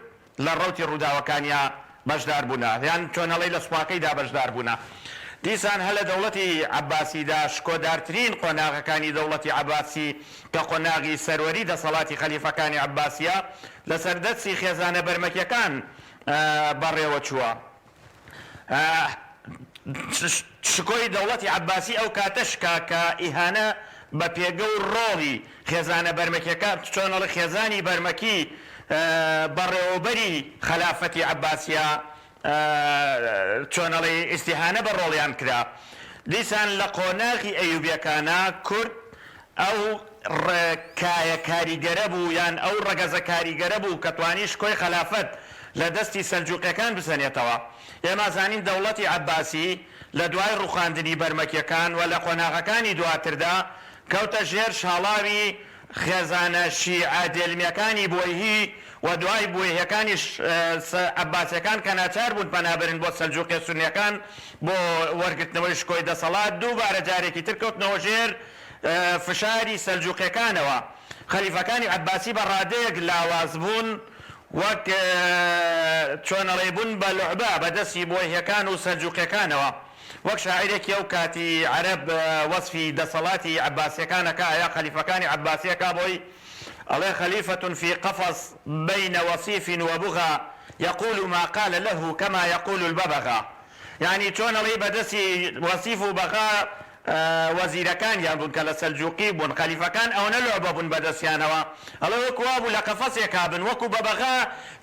لە ڕەوتی ڕووداوەکانیا بەشدار بوونە یان چۆنەڵی لە سوپاکەیدا بەشدار بوونە. دیسان هەر لە دەوڵەتی عەباسیدا شکۆدارترین قۆناغەکانی دەوڵەتی عەباسی کە قۆناغی سەروەری دەسەڵاتی خەلیفەکانی عەباسییە لەسەر دەستی خێزانە بەرمەکیەکان بەڕێوە چووە. شکۆی دەوڵەتی عەباسی ئەو کاتە شکا کە ئیهانە بە پێگە و ڕۆڵی خێزانە بەرمەکیەکان، چۆن ئەڵێ خێزانی بەرمەکی بەڕێوەبەری خەلافەتی عەباسیە، چۆن ئەڵێی ئیستیهانە بە ڕۆڵیان کرا. دیسان لە قۆناغی ئەیوبیەکانا کورد ئەو کایە کاریگەرە بوو یان ئەو ڕەگەزە کاریگەرە بوو کە توانی شکۆی خەلافەت لە دەستی سەلجوقیەکان بسەنێتەوە. ئێمە ئەزانین دەوڵەتی عەباسی لە دوای ڕوخاندنی بەرمەکیەکان و لە قۆناغەکانی دواتردا کەوتە ژێر شاڵاوی خێزانە شیعە دێلمیەکانی بوەیهی و دوای بوەیهیەکانیش عەباسیەکان کە ناچار بوون پەنا بەرن بۆ سەلجوقیە سونیەکان بۆ وەرگرتنەوەی شکۆی دەسەڵات دووبارە جارێکی تر کەوتنەوە ژێر فشاری سەلجوقیەکانەوە. خەلیفەکانی عەباسی بە ڕادەیەک لاواز بوون وەک چۆن ئەڵێی بوون بە لوعبە بە دەستی بوەیهیەکان و سەلجوقیەکانەوە. وەک شاعیرێکی ئەو کاتی عەرەب وەسفی دەسەڵاتی عەباسیەکان ئەکا یا خەلیفەکانی عەباسی ئەکا بۆی ئەڵێ خلیفە فی قفص بین وصیف و بغا یقول ما قال له کما یقول الببغا یانی چۆن ئەڵێی بە دەستی وەسیف و بەغا وەزیرەکانیان بوون کە لە سەلجوقی بوون خەلیفەکان ئەوەنە لوعبە بوون بە دەستیانەوە ئەڵێ وەکو وابوو لە قەفەسێکا بن وەکو بەبەغا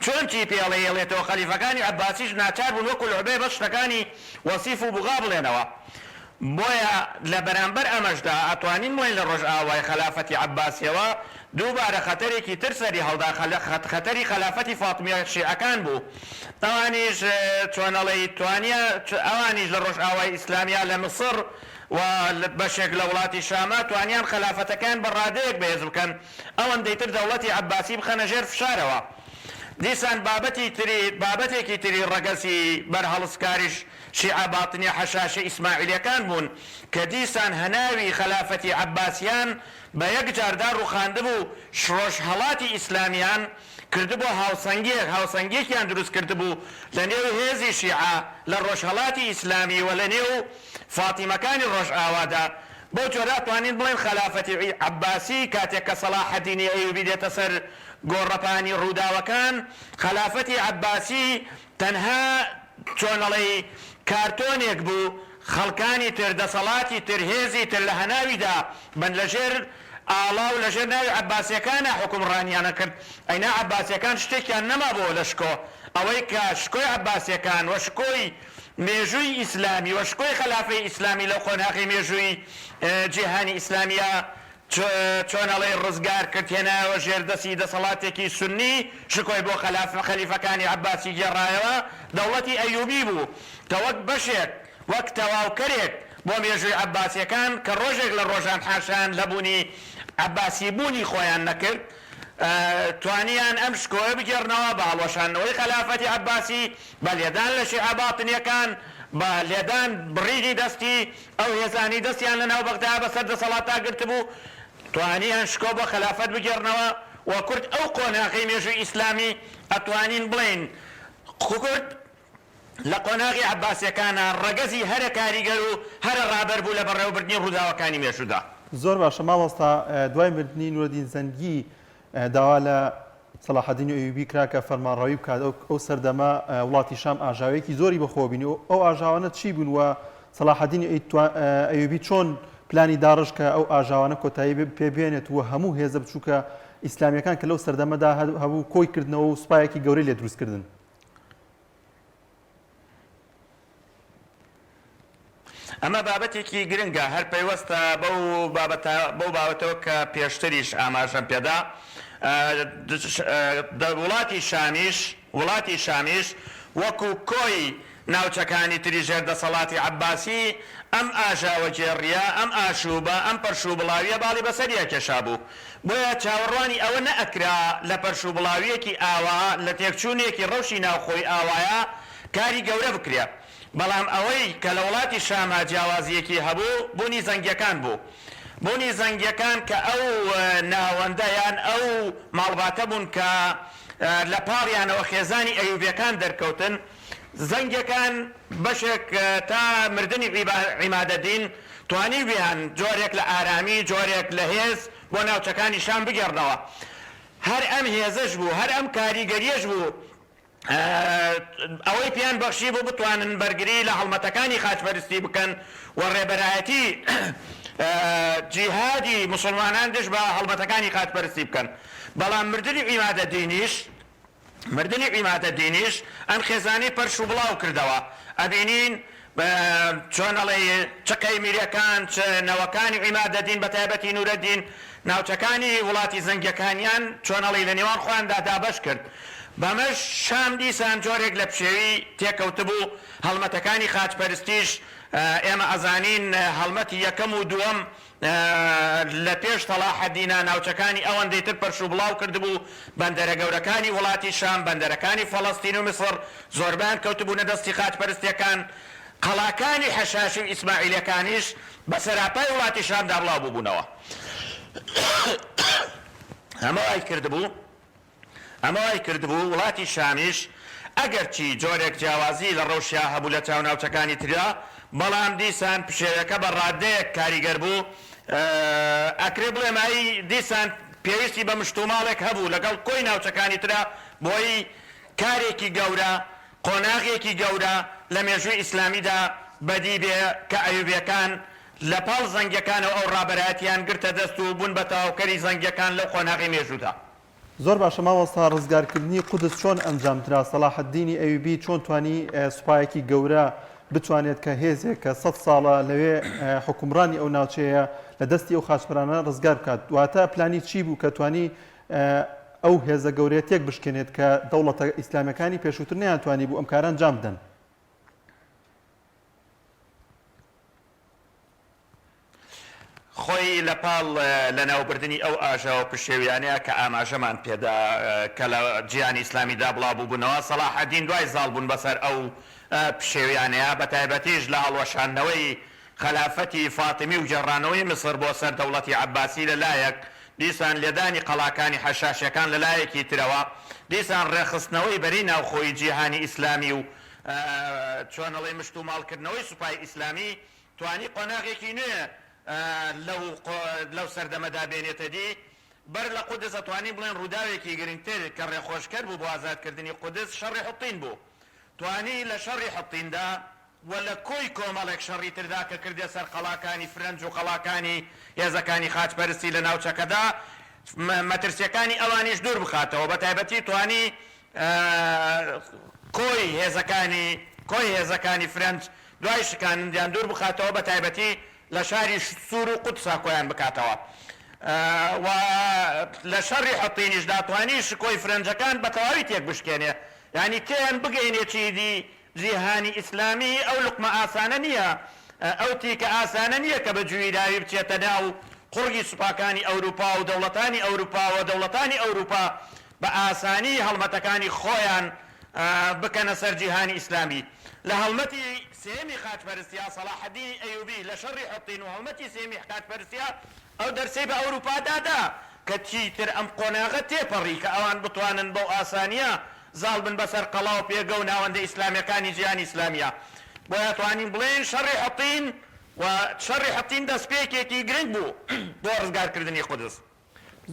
چۆن چی پێ ئەڵێ ئەڵێتەوە خەلیفەکانی عەباسیش ناچار بوون وەکو لوعبەیە بەس شتەکانی وەسیف و بوغا بڵێنەوە بۆیە لە بەرامبەر ئەمەشدا ئەتوانین بڵێین لە ڕۆژئاوای خەلافەتی عەباسیەوە دووبارە خەتەرێکی تر سەری هەڵدا خەتەری خەلافەتی فاتمیە شیعەکان بوو ئەوانیش چۆن ئەڵێی توانیە ئەوانیش لە ڕۆژئاوای ئیسلامیا لە مسڕ و بەشێک لە وڵاتی شاما توانیان خەلافەتەکەیان بە ڕادەیەک بەهێز بکەن ئەوەندەی تر دەوڵەتی عەباسی بخەنە ژێر فشارەوە دیسان بابەتی تری بابەتێکی تری ڕەگەزی بەرهەڵستکاریش شیعە باتنیە حەشاشە ئیسماعیلیەکان بوون کە دیسان هەناوی خەلافەتی عەباسیان بە یەکجار داڕوخاندبوو ڕۆژهەڵاتی ئیسلامیان کردبووە هاوسەنگیەک هاوسەنگیەکیان دروست کردبوو لە نێو هێزی شیعە لە ڕۆژهەڵاتی ئیسلامی و لە نێو فاتیمەکانی ڕۆژئاوادا بەو جۆرە ئەتوانین بڵێین خەلافەتی عەباسی کاتێک کە سەڵاحەدینی ئەیوبی دێتە سەر گۆڕەپانی ڕووداوەکان خەلافەتی عەباسی تەنها چۆن ئەڵێی کارتۆنێک بوو خەڵکانی تر دەسەڵاتی تر هێزی تر لە هەناویدا بن لە ژێر ئاڵا و لە ژێر ناوی عەباسیەکانا حوکمڕانیان ئەکرد ئەینا عەباسیەکان شتێکیان نەمابۆوە لە شکۆ ئەوەی کە شکۆی عەباسیەکان و شکۆی مێژووی ئیسلامی و شکۆی خەلافەی ئیسلامی لەو قۆناغەی مێژووی جیهانی ئیسلامییا. چۆن ئەڵێی ڕزگار کرد هێنایەوە ژێر دەستی دەسەڵاتێکی سوننی شکۆی بۆ خەلیفەکانی عەباسی گێڕایەوە دەوڵەتی ئەیوبی بوو کە وەک بەشێک وەک تەواوکەرێک بۆ مێژووی عەباسیەکان کە ڕۆژێک لە ڕۆژان حاشایان لە بوونی عەباسی بوونی خۆیان نەکرد توانیان ئەم شکۆیە بگێڕنەوە بە هەڵوەشاندنەوەی خەلافەتی عەباسی بە لێدان لە شیعە باتنیەکان بە لێدان بڕینی دەستی ئەو هێزانەی دەستیان لە ناو بەغدا بەسەر دەسەڵاتدا گرتبوو، توانیان شکۆ بۆ خەلافەت بگێڕنەوە و کورد ئەو قۆناغەی مێژووی ئیسلامی ئەتوانین بڵێین کورد لە قۆناغی عەباسیەکانا ڕەگەزی هەرە کاریگەر و هەرە ڕابەر بوو لە بەڕێوەبردنی ڕووداوەکانی مێژوودا. زۆر باشە مامۆستا دوای مردنی نورەدین زەنگی داوا لە سەڵاحەدینی ئەیوبی کرا کە فەرمانڕەوی بکات، ئەو سەردەمە وڵاتی شام ئاژاوەیەکی زۆری بەخۆوە بینی، ئەو ئاژاوانە چی بوون و سەڵاحەدینی ئەیوبی چۆن پلانی داڕشت کە ئەو ئاژاوانە کۆتایی پێ بێنێت و هەموو هێزە بچووکە ئیسلامییەکان کە لەو سەردەمەدا هەبوو کۆی کردنەوە و سوپایەکی گەورەی لێ دروست کردن؟ ئەمە بابەتێکی گرنگە هەر پەیوەستە بەو بابەتە بەو بابەتەوە کە پێشتریش ئاماژەم پێدا وڵاتی شامیش وڵاتی شامیش وەکو کۆی ناوچەکانی تری ژێر دەسەڵاتی عەباسی ئەم ئاژاوەگێڕییە ئەم ئاشووبە ئەم پەرشوبڵاوییە باڵی بەسەریا کێشابوو بۆیە چاوەڕوانی ئەوە نەئەکرا لە پەرشوبڵاوییەکی ئاوا لە تێکچوونێکی ڕەوشی ناوخۆی ئاوایا کاری گەورە بکرێ. بەڵام ئەوەی کە لە وڵاتی شاما جیاوازییەکی هەبوو، بوونی زەنگییەکان بوو. بوونی زەنگییەکان کە ئەو ناوەندە یان ئەو ماڵباتە بوون کە لە پاڵیانەوە خێزانی ئەیوبییەکان دەرکەوتن. زەنگییەکان بەشێک تا مردنی عیمادەدین توانیویان جۆرێک لە ئارامی، جۆرێک لە هێز بۆ ناوچەکانی شام بگێڕنەوە. هەر ئەم هێزەش بوو، هەر ئەم کاریگەرییەش بوو ئەوەی پێیان بەخشیبوو بتوانن بەرگری لە هەڵمەتەکانی خاچپەرستی بکەن و ڕێبەرایەتی جیهادی موسڵمانان دژ بە هەڵمەتەکانی خاچپەرستی بکەن. بەڵام مردنی عیمادەدینیش مردنی عیمادەدینیش ئەم خێزانەی پەرش و بڵاو کردەوە. ئەبینین چۆن ئەڵێی چ قەیمیرەکان چ نەوەکانی عیمادەدین بە تایبەتی نورەدین ناوچەکانی وڵاتی زەنگیەکانیان چۆن ئەڵێی لە نێوان خۆیاندا دابەش کرد بەمەش شام دیسان جۆرێک لە پشێوی تێکەوتبوو هەڵمەتەکانی خاچپەرستیش ئێمە ئەزانین هەڵمەتی یەکەم و دووەم لە پێش سەڵاحەدینە ناوچەکانی ئەوەندەی تر پەرشوبڵاو کردبوو، بەندەرە گەورەکانی وڵاتی شام، بەندەرەکانی فەڵەستین و میسڕ زۆربەیان کەوتبوونە دەستی خاچپەرستیەکان، قەڵاکانی حەشاشی و ئیسماعیلیەکانیش بە سەراپای وڵاتی شامدا بڵاو بووبوونەوە. ئەمە وای کردبوو. ئەمە وای کردبوو وڵاتی شامیش ئەگەرچی جۆرێک جیاوازی لە ڕەوشیا هەبوو لە چاو ناوچەکانی تریا، بەڵام دیسان پشێویەکە بە ڕادەیەک کاریگەر بوو ئەکرێ بڵێم ئەی دیسان پێویستی بە مشتوماڵێک هەبوو لەگەڵ کۆی ناوچەکانی ترا بۆی کارێکی گەورە قۆناغێکی گەورە لە مێژووی ئیسلامیدا بەدی بێ کە ئەیوبیەکان لە پاڵ زەنگیەکانەوە ئەو ڕابەرایەتیان گرتە دەست و بوون بە تەواوکەری زەنگیەکان لەو قۆناغەی مێژوودا. زۆر باشە مامۆستا ڕزگارکردنی قودس چۆن ئەنجام درا سەڵاحەدینی ئەیوبی چۆن توانی سوپایەکی گەورە بتوانێت کە هێزێک کە سەد ساڵە لەوێ حوکمڕانی ئەو ناوچەیە لە دەستی ئەو خاچپەرانە ڕزگار بکات واتە پلانی چی بوو کە توانی ئەو هێزە گەورەیە تێک بشکێنێت کە دەوڵەتە ئیسلامیەکانی پێشووتر نەیانتوانی بوو ئەم کارە ئەنجام بدەن؟ خۆی لە پاڵ لەناوبردنی ئەو ئاژاوە پشێویانەیە کە ئاماژەمان پێدا کە لە جیهانی ئیسلامیدا بڵاوبووبوونەوە، سەڵاحەدین دوای زاڵبوون بەسەر ئەو پشێویانەیە بەتایبەتیش لە هەڵوەشاندنەوەی خەلافەتی فاتیمی و گێڕانەوەی میسر بۆ سەر دەوڵەتی عەباسی لە لایەک، دیسان لێدانی قەڵاکانی حەشاشیەکان لە لایەکی ترەوە، دیسان ڕێکخستنەوەی بەرەی ناوخۆیی جیهانی ئیسلامی و چۆن ئەڵێی مشتوماڵکردنەوەی سوپای ئیسلامی توانی قۆناغێکی نوێ لەو لەو سەردەمەدا بێنێتە دی. بەر لە قودس ئەتوانین بڵێین ڕووداوێکی گرنگتر کە ڕێخۆشکەر بوو بۆ ئازادکردنی قودس شەڕی حطین بوو. توانی لە شەڕی حطیندا و لە کۆی کۆمەڵێک شەڕی تردا کە کردیە سەر قەڵاکانی فرەنج و قەڵاکانی هێزەکانی خاچپەرستی لە ناوچەکەدا مەترسیەکانی ئەوانیش دوور بخاتەوە بە تایبەتی توانی کۆی هێزەکانی کۆی هێزەکانی فرەنج دوای شکاندنیان دوور بخاتەوە بە تایبەتی لە شاری سوور و قودسا کۆیان بکاتەوە. و لە شەڕی حەتینیشدا توانی شکۆی فرەنجەکان بە تەواوی تێک بشکێنێ یانی تێیان بگەینێ چیدی جیهانی ئیسلامی ئەو لوقمە ئاسانە نییە، ئەو تیکە ئاسانە نییە کە بە جویراوی بچێتە ناو قوڕگی سوپاکانی ئەوروپا و دەوڵەتانی ئەوروپا و دەوڵەتانی ئەوروپا بە ئاسانی هەڵمەتەکانی خۆیان بکەنە سەر جیهانی ئیسلامی. لە هەڵمەتی سێیەمی خاچپەرستیا سەڵاحەدینی ئەیوبی لە شەڕی حەتین و هەڵمەتی سێیەمی خاچپەرستیا ئەو دەرسەی بە ئەوروپا دادا کە چیتر ئەم قۆناغە تێپەڕی کە ئەوان بتوانن بەو ئاسانییە زاڵ بن بەسەر قەڵا و پێگە و ناوەندە ئیسلامییەکانی جیهانی ئیسلامییا. بۆیە توانین بڵێین شەڕی حەتین و شەڕی حەتین دەستپێکێکی گرنگ بوو بۆ ڕزگارکردنی قودس.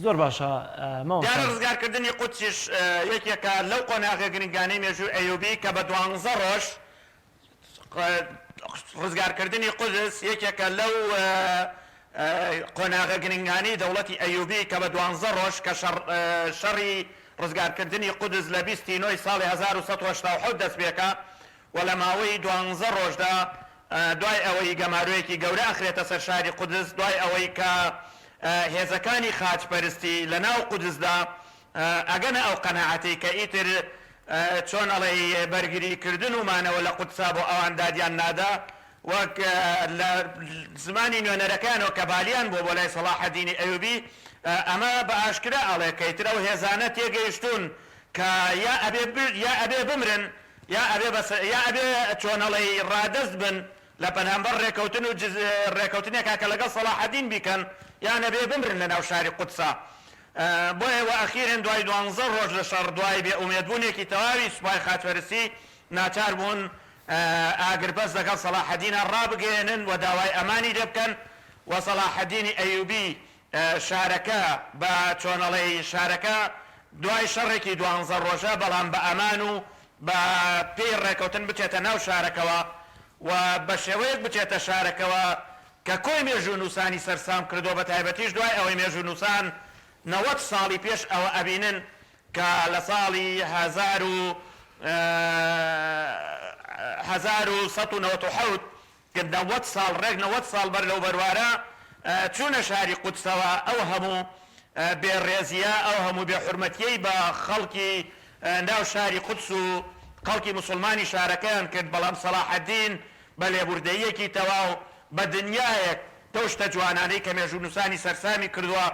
زۆر باشە مامۆستا. دیارە ڕزگارکردنی قودسیش یەکێکە لەو قۆناغە گرنگانەی مێژووی ئەیوبی کە بە دوانزە ڕۆژ ڕزگارکردنی قودس یەکێکە لەو قۆناغە گرنگانەی دەوڵەتی ئەیوبی کە بە دوانزە ڕۆژ کە شەڕی ڕزگارکردنی قودس لە 20 ی نۆی ساڵی 1187 دەستپێکا و لە ماوەی دوانزە ڕۆژدا دوای ئەوەی گەمارۆیەکی گەورە ئەخرێتە سەر شاری قودس دوای ئەوەی کە هێزەکانی خاچپەرستی لە ناو قودسدا ئەگەنە ئەو قەناعەتەی کە ئیتر چۆن ئەڵێی بەرگری کردن و مانەوە لە قودسا بۆ ئەوان دادیان نادا وەک لە زمانی نوێنەرەکەیانەوە کە بالیان بووە بۆ لای سەڵاحەدینی ئەیوبی ئەمە بە ئاشکرا ئەڵێ کە ئیتر ئەو هێزانە تێگەیشتوون کە یا ئەبێ یا ئەبێ بمرن یا ئەبێ بەس یا ئەبێ چۆن ئەڵێی ڕادەست بن لە بەرامبەر ڕێکەوتن و ڕێکەوتنێکا کە لەگەڵ سەڵاحەدین بیکەن یان ئەبێ بمرن لە ناو شاری قودسا بۆیە وە ئەخیرەن دوای دوانزە ڕۆژ لە شەڕ دوای بێ ئومێد بوونێکی تەواوی سوپای خاچپەرستی ناچار بوون ئاگربەست لەگەڵ سەڵاحەدینا ڕابگەیەنن و داوای ئەمانی لێ بکەن و سەڵاحەدینی ئەیوبی شارەکە بە چۆنەڵێی شارەکە دوای شەڕێکی دوانزە ڕۆژە بەڵام بە ئەمان و بە پێی ڕێکەوتن بچێتە ناو شارەکەوە و بە شێوەیەک بچێتە شارەکەوە کە کۆی مێژوونووسانی سەرسام کردووە بە تایبەتیش دوای ئەوەی مێژوونووسان 90 ساڵی پێش ئەوە ئەبینن کە لە ساڵی 1197 کە 90 ساڵ ڕێک 90 ساڵ بەر لەو بەروارە چوونە شاری قودسەوە ئەو هەموو بێ ڕێزییە ئەو هەموو بێ حورمەتییەی بە خەڵکی ناو شاری قودس و خەڵکی موسوڵمانی شارەکەیان کرد بەڵام سەڵاحەدین بە لێبوردەییەکی تەواو، بە دنیایەک لەو شتە جوانانەی کە مێژوونووسانی سەرسامی کردووە،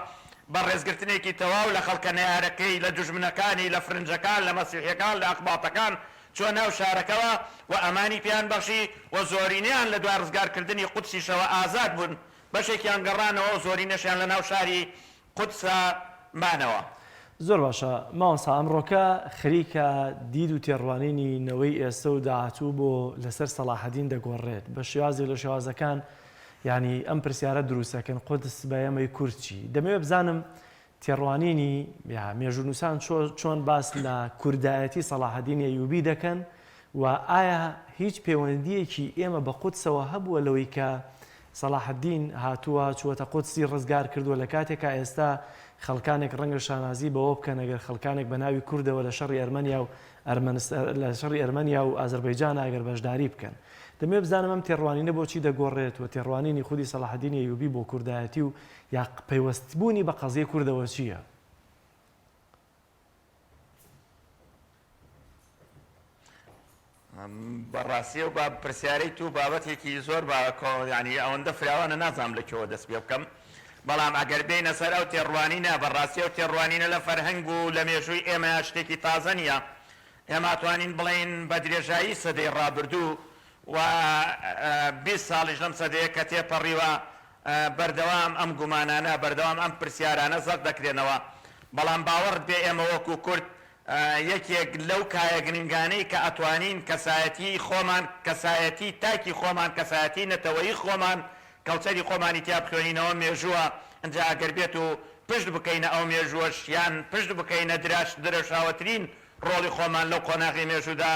بە ڕێزگرتنێکی تەواو لە خەڵکە نەیارەکەی، لە دوژمنەکانی، لە فرنجەکان، لە مەسیحیەکان، لە ئەقباطەکان چووە ناو شارەکەوە و ئەمانی پێیان بەخشی و زۆرینەیان لە دوای ڕزگارکردنی قودسیشەوە ئازاد بوون، بەشێکیان گەڕانەوە و زۆرینەشیان لە ناو شاری قودسا مانەوە. زۆر باشە مامۆستا ئەمڕۆکە خەریکە دید و تێڕوانینی نەوەی ئێستە و داهاتوو بۆ لەسەر سەڵاحەدین دەگۆڕرێت بە شێوازێک لە شێوازەکان یانی ئەم پرسیارە دروستەکەن قودس بە ئێمەی کورد چی؟ دەمەوێت بزانم تێڕوانینی یا مێژوونووسان چۆن باس لە کوردایەتی سەڵاحەدینی ئەیوبی دەکەن و ئایا هیچ پەیوەندییەکی ئێمە بە قودسەوە هەبووە لەوەی کە سەڵاحەدین هاتووە چووەتە قودسی ڕزگار کردووە لە کاتێکا ئێستا خەڵکانێک ڕەنگە شانازی بەوە بکەن ئەگەر خەڵکانێک بە ناوی کوردەوە لە شەڕی ئەرمەنیا و لە شەڕی ئەرمەنیا و ئازەربەیجانا ئەگەر بەشداری بکەن. دەمەوێت بزانم ئەم تێڕوانینە بۆچی دەگۆڕێت و تێڕوانینی خودی سەڵاحەدینی ئەیوبی بۆ کوردایەتی و یا پەیوەستبوونی بە قەزیەی کوردەوە چییە؟ بەڕاستی ئەو باب پرسیارەی تو بابەتێکی زۆر با یانی ئەوەندە فراوانە نازانم لە کوێوە دەست پێ بکەم بەڵام ئەگەر بێینە سەر ئەو تێڕوانینە بەڕاستی ئەو تێڕوانینە لە فەرهەنگ و لە مێژووی ئێمە شتێکی تازە نییە ئێمە توانین بڵێین بە درێژایی سەدەی ڕابردوو و 20 ساڵیش لەم سەدەیە کە تێپەڕیوە بەردەوام ئەم گومانانە بەردەوام ئەم پرسیارانە زەق دەکرێنەوە بەڵام باوەڕت بێ ئێمە وەکو کورد یەکێک لەو کایە گرنگانەی کە ئەتوانین کەسایەتیی خۆمان، کەسایەتی تاکی خۆمان، کەسایەتی نەتەوەیی خۆمان، کەڵچەری خۆمانی تیا بخوێنینەوە مێژووە، ئنجا ئەگەر بێت و پشت بکەینە ئەو مێژووەش یان پشت بکەینە دراش درەوشاوەترین ڕۆڵی خۆمان لەو قۆناغی مێژوودا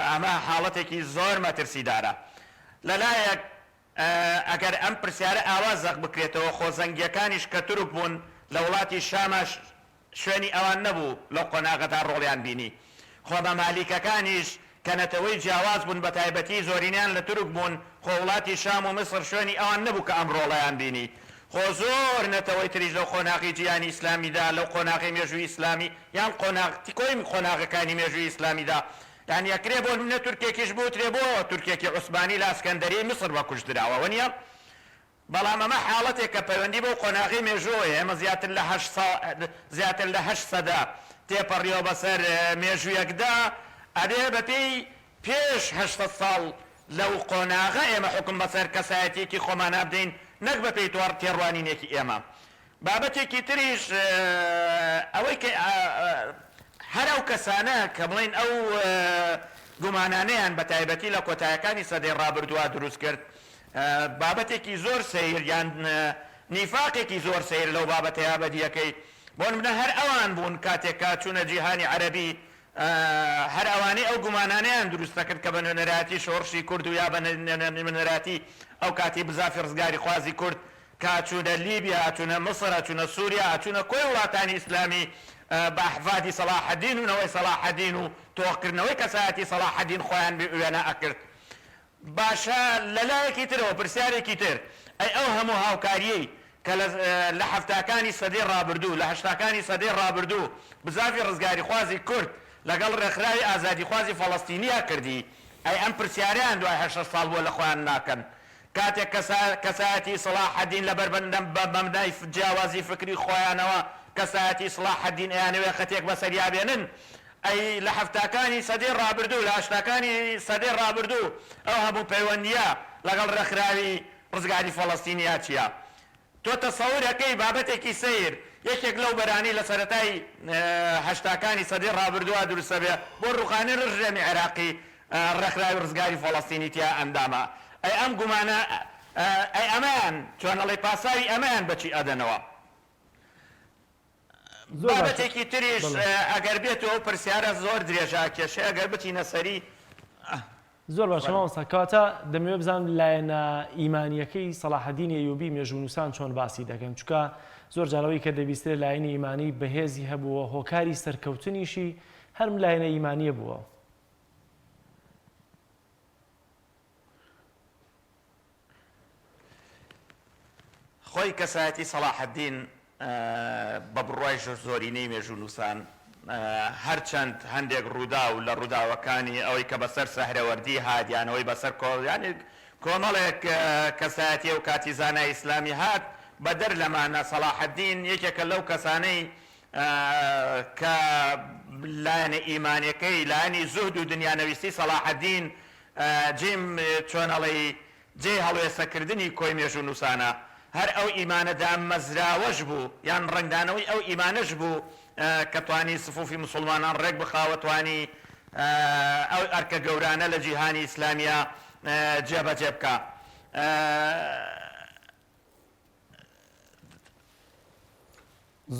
ئەمە حاڵەتێکی زۆر مەترسیدارە. لە لایەک ئەگەر ئەم پرسیارە ئاوا زەق بکرێتەوە خۆ زەنگییەکانیش کە تورک بوون لە وڵاتی شاما شوێنی ئەوان نەبوو لەو قۆناغەدا ڕۆڵیان بینی. خۆ مەمالیکەکانیش کە نەتەوەی جیاواز بوون بە تایبەتی زۆرینەیان لە تورک بوون خۆ وڵاتی شام و میسر شوێنی ئەوان نەبوو کە ئەم ڕۆڵەیان بینی. خۆ زۆر نەتەوەی تریش لەو قۆناغی جیهانی ئیسلامیدا، لەو قۆناغی مێژووی ئیسلامی یان قۆناغ کۆی قۆناغەکانی مێژووی ئیسلامیدا یانی ئەکرێ بۆ نمونە تورکێکیش بوترێ بۆ تورکێکی عوسمانی لە ئەسکەندەریەی میسر بە کوشت دراوە وەنیە؟ بەڵام ئەمە حاڵەتێکە پەیوەندی بەو قۆناغەی مێژووەوە هەیە، ئێمە زیاتر لە هەشت سا زیاتر لە هەشت سەدە تێپەڕیوە بەسەر مێژوویەکدا، ئەبێ بەپێی پێش 800 ساڵ لەو قۆناغە ئێمە حوکم بەسەر کەسایەتییەکی خۆمانا بدەین نەک بەپێی تێڕوانینێکی ئێمە. بابەتێکی تریش ئەوەی کە هەر ئەو کەسانە کە بڵێین ئەو گومانانەیان بە تایبەتی لە کۆتایەکانی سەدەی ڕابردووە دروست کرد بابەتێکی زۆر سەیر یان نیفاقێکی زۆر سەیر لەو بابەتەیا بەدیەکەی بۆ نمونە هەر ئەوان بوون کاتێک کە چوونە جیهانی عەرەبی هەر ئەوانەی ئەو گومانانەیان دروست دەکرد کە بە نوێنەرایەتی شۆڕشی کورد و یا بە نوێنەرایەتی ئەو کاتی بزافی ڕزگاریخوازی کورد کە ئەچوونە لیبیا، ئەچوونە میسر، ئەچوونە سوریا، ئەچوونە کۆی وڵاتانی ئیسلامی بە ئەحفادی سەڵاحەدین و نەوەی سەڵاحەدین و تۆخکردنەوەی کەسایەتی سەڵاحەدین خۆیان وێنا ئەکرد. باشە لە لایەکی ترەوە پرسیارێکی تر، ئەی ئەو هەموو هاوکارییەی کە لە لە حەفتاکانی سەدەی ڕابردوو، لە هەشتاکانی سەدەی ڕابردوو بزاڤی ڕزگاریخوازی کورد لەگەڵ ڕێکخراوی ئازادیخوازی فەڵەستینیا کردی، ئەی ئەم پرسیارەیان دوای 80 ساڵ بۆ لە خۆیان ناکەن؟ کاتێک کەسایەتی سڵاحەدین لەبەر مەبنای جیاوازی فکری خۆیانەوە کەسایەتی سڵاحەدین ئەیانەوێ خەتێک بەسەریا بێنن، ئەی لە حەفتاکانی سەدەی ڕابردوو، لە هەشتاکانی سەدەی ڕابردوو ئەو هەموو پەیوەندییە لەگەڵ ڕێکخراوی ڕزگاری فەڵەستینیا چییە؟ تۆ تەسەور ئەکەی بابەتێکی سەیر، یەکێک لەو بەرانەی لە سەرەتای هەشتاکانی سەدەی ڕابردووە دروست ئەبێ بۆ ڕووخانی ڕژێمی عێراقی ڕێکخراوی ڕزگاری فەڵەستینی تیا ئەندامە، ئەی ئەم گومانە ئەی ئەمەیان چۆن ئەڵێی پاساوی ئەمەیان بەچی ئەدەنەوە؟ زۆر باشە بابەتێکی تریش بەڵێ. ئەگەر بێتو ئەو پرسیارە زۆر درێژە ئەکێشێ ئەگەر بچینە سەری. زۆر باشە بەڵێ. مامۆستا کەواتە دەمەوێت بزانم لایەنە ئیمانیەکەی سەڵاحەدینی ئەیوبی مێژوونووسان چۆن باسی دەکەن چونکە زۆر جار ئەوەی کە دەبیسترێت لایەنی ئیمانی بەهێزی هەبووە هۆکاری سەرکەوتنیشی هەر لایەنە ئیمانیە بووە. خۆی کەسایەتی سەڵاحەدین بە بڕوای زۆرینەی مێژوونووسان، هەرچەند هەندێک ڕووداو لە ڕووداوەکانی ئەوەی کە بەسەر سەهرەوەردی هات یان ئەوەی بەسەر یانی کۆمەڵێک کەسایەتی ئەو کاتی زانای ئیسلامی هات، بەدەر لەمانە سەڵاحەدین یەکێکە لەو کەسانەی کە لایەنە ئیمانیەکەی، لایەنی زوهد و دنیانەویستی سەڵاحەدین جێی چۆن ئەڵێی جێی هەڵوێستەکردنی کۆی مێژوونووسانە. هەر ئەو ئیمانە دامەزراوەش بوو یان ڕەنگدانەوەی ئەو ئیمانەش بوو کە توانی سفوفی موسوڵمانان ڕێک بخا و توانی ئەو ئەرکە گەورانە لە جیهانی ئیسلامییا جێبەجێ بکا.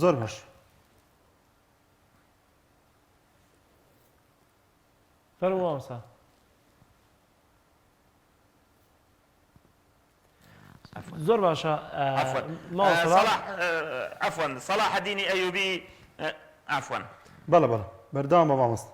زۆر باش. فەرموو مامۆستا. زۆر باشە عەفوەن سەڵاحەدینی ئەیوبی عەفوەن. بەڵێ بەڵێ بەردەوام بە مامۆستا.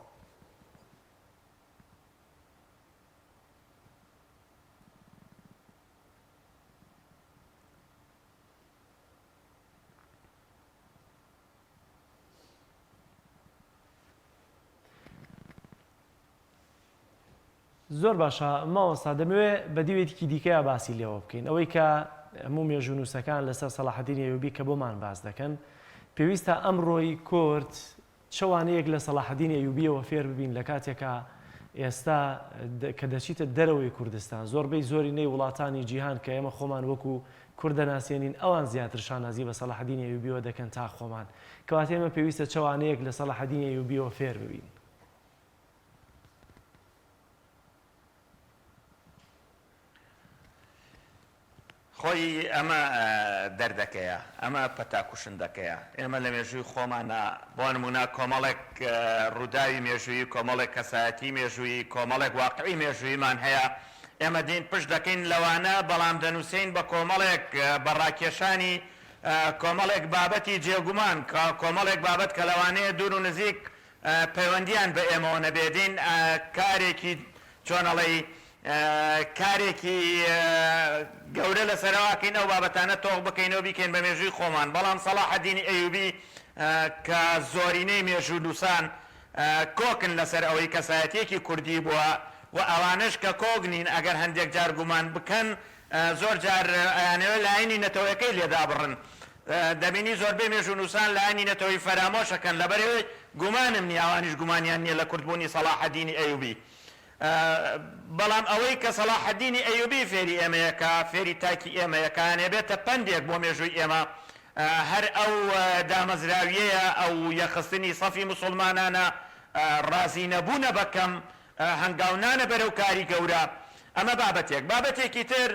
زۆر باشە مامۆستا دەمەوێ بە دیوێکی دیکەیا باسی لێوە بکەین ئەوەی کە هەموو مێژوونووسەکان لەسەر سەڵاحەدینی ئەیوبی کە بۆمان باس دەکەن پێویستە ئەمڕۆی کورد چ وانەیەک لە سەڵاحەدینی ئەیوبیەوە فێر ببین لە کاتێکا ئێستا کە دەچیتە دەرەوەی کوردستان زۆربەی زۆرینەی وڵاتانی جیهان کە ئێمە خۆمان وەکو کورد دەناسێنین ئەوان زیاتر شانازی بە سەڵاحەدینی ئەیوبیەوە دەکەن تا خۆمان کەواتە ئێمە پێویستە چ وانەیەک لە سەڵاحەدینی ئەیوبیەوە فێر ببین؟ خۆی ئەمە دەردەکەیە، ئەمە پەتا کوشندەکەیە. ئێمە لە مێژووی خۆمانا بۆ نموونە کۆمەڵێک ڕووداوی مێژوویی، کۆمەڵێک کەسایەتی مێژوویی، کۆمەڵێک واقعی مێژووییمان هەیە، ئێمە دێین پشت دەکەین لەوانە، بەڵام دەنووسین بە کۆمەڵێک بە ڕاکێشانی کۆمەڵێک بابەتی جێگومان، کۆمەڵێک بابەت کە لەوانەیە دوور و نزیک پەیوەندییان بە ئێمەوە نەبێ، دێین کارێکی چۆن ئەڵێی. کارێکی گەورە لەسەرەوە کەین ئەو بابەتانە تۆخ بکەینەوە بیکەین بە مێژووی خۆمان، بەڵام سەڵاحەدینی ئەیوبی کە زۆرینەی مێژوونووسان کۆکن لەسەر ئەوەی کەسایەتیەکی کوردی بووە و ئەوانەش کە کۆک نین ئەگەر هەندێک جار گومان بکەن زۆر جار ئەیانەوێت لایەنی نەتەوەیەکەی لێ دابڕن دەبینی زۆربەی مێژوونووسان لایەنی نەتەوەی فەرامۆش ئەکەن لەبەرئەوەی گومانم نیە ئەوانیش گومانیان نیە لە کوردبوونی سەڵاحەدینی ئەیوبی بەڵام ئەوەی کە سەڵاحەدینی ئەیوبی فێری ئێمەیە کە فێری تاکی ئێمەیە کە ئەبێتە پەندێک بۆ مێژووی ئێمە هەر ئەو دامەزراویەیە ئەو یەکخستنی سەفی موسوڵمانانە ڕازی نەبوونە بە کەم هەنگاونانە بەرەو کاری گەورە ئەمە بابەتێک بابەتێکی تر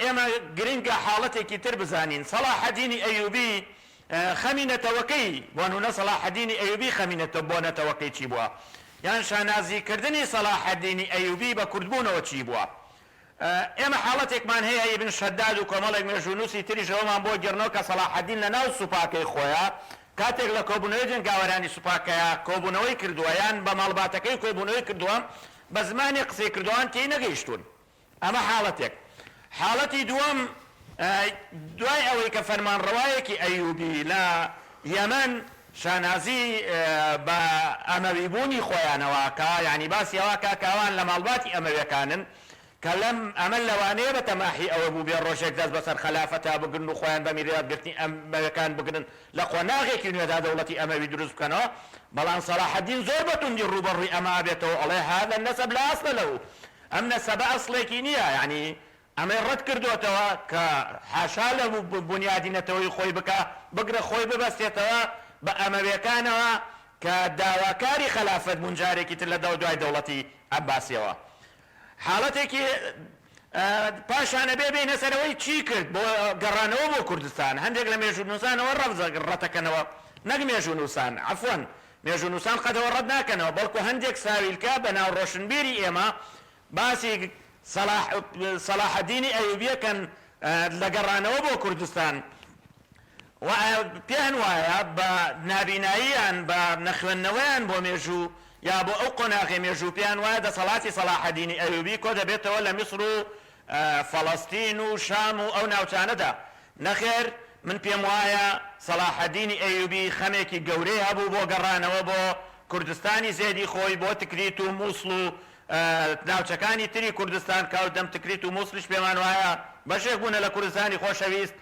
ئێمە گرنگە حاڵەتێکی تر بزانین سەڵاحەدینی ئەیوبی خەمی نەتەوەکەی، بۆ نمونە سەڵاحەدینی ئەیوبی خەمی نەتەوە بۆ نەتەوەکەی چی بووە؟ یان شانازی کردنی سەڵاحەدینی ئەیوبی بە کوردبوونەوە چی بووە؟ ئێمە حاڵەتێکمان هەیە ئیبن شەداد و کۆمەڵێک مێژوونووسی تریش ئەوەمان بۆ گێڕنەوە کە سەڵاحەدین لە ناو سوپاکەی خۆیا کاتێک لە کۆبوونەوەی جەنگاوەرانی سوپاکەیا کۆبوونەوەی کردووە یان بە ماڵباتەکەی کۆبوونەوەی کردووە بە زمانێک قسەی کردووە ئەوان تێی نەگەیشتوون. ئەمە حاڵەتێک. حاڵەتی دووەم، دوای ئەوەی کە فەرمانڕەوایەکی ئەیوبی لە یەمەن شانازی بە ئەمەوی بوونی خۆیانەوە ئەکا، یانی باسی ئەوە ئەکا کە ئەوان لە ماڵباتی ئەمەویەکانن، کە لەم ئەمە لەوانەیە بە تەماحی ئەوە بووبێ ڕۆژێک دەست بەسەر خەلافەتا بگرن و خۆیان بە میراتگرتنی ئەمەویەکان بگرن لە قۆناغێکی نوێدا دەوڵەتی ئەمەوی دروست بکەنەوە، بەڵام سەڵاحەدین زۆر بە توندی ڕووبەڕووی ئەمە ئەبێتەوە ئەڵێ هذا النسب لا اصل له ئەم نەسەبە ئەسڵێکی نییە، یانی ئەمەی ڕەت کردۆتەوە کە حاشا لە بونیادی نەتەوەیی خۆی بکا، بگرە خۆی ببەستێتەوە بە ئەمەویەکانەوە کە داواکاری خەلافەت بوون جارێکی تر لە دوای دەوڵەتی عەباسیەوە. حاڵەتێکی پاشان ئەبێ بێینە سەر ئەوەی چی کرد بۆ گەڕانەوە بۆ کوردستان، هەندێک لە مێژوونووسان ئەوە ڕەتەکەنەوە، نەک مێژوونووسان، عەفوەن، مێژوونووسان قەت ئەوە ڕەت ناکەنەوە، بەڵکو هەندێک ساویلکە بە ناو ڕۆشنبیری ئێمە باسی سەڵاح سەڵاحەدینی ئەیوبیەکەن لە گەڕانەوە بۆ کوردستان و پێیان وایە بە نابیناییان بە نەخوێندنەوەیان بۆ مێژوو یا بۆ ئەو قۆناغی مێژوو پێیان وایە دەسەڵاتی سەڵاحەدینی ئەیوبی کۆ دەبێتەوە لە میسر و فەڵەستین و شام و ئەو ناوچانەدا. نەخێر، من پێم وایە سەڵاحەدینی ئەیوبی خەمێکی گەورەی هەبوو بۆ گەڕانەوە بۆ کوردستانی زێدی خۆی، بۆ تکریت و موسڵ و ناوچەکانی تری کوردستان، کە ئەو دەم تکریت و موسڵیش پێمان وایە بەشێک بوونە لە کوردستانی خۆشەویست،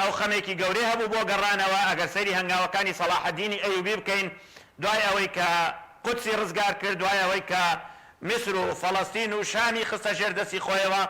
ئەو خەمێکی گەورەی هەبوو بۆ گەڕانەوە، ئەگەر سەیری هەنگاوەکانی سەڵاحەدینی ئەیوبی بکەین دوای ئەوەی کە قودسی ڕزگار کرد، دوای ئەوەی کە میسر و فەڵەستین و شامی خستە ژێر دەستی خۆیەوە،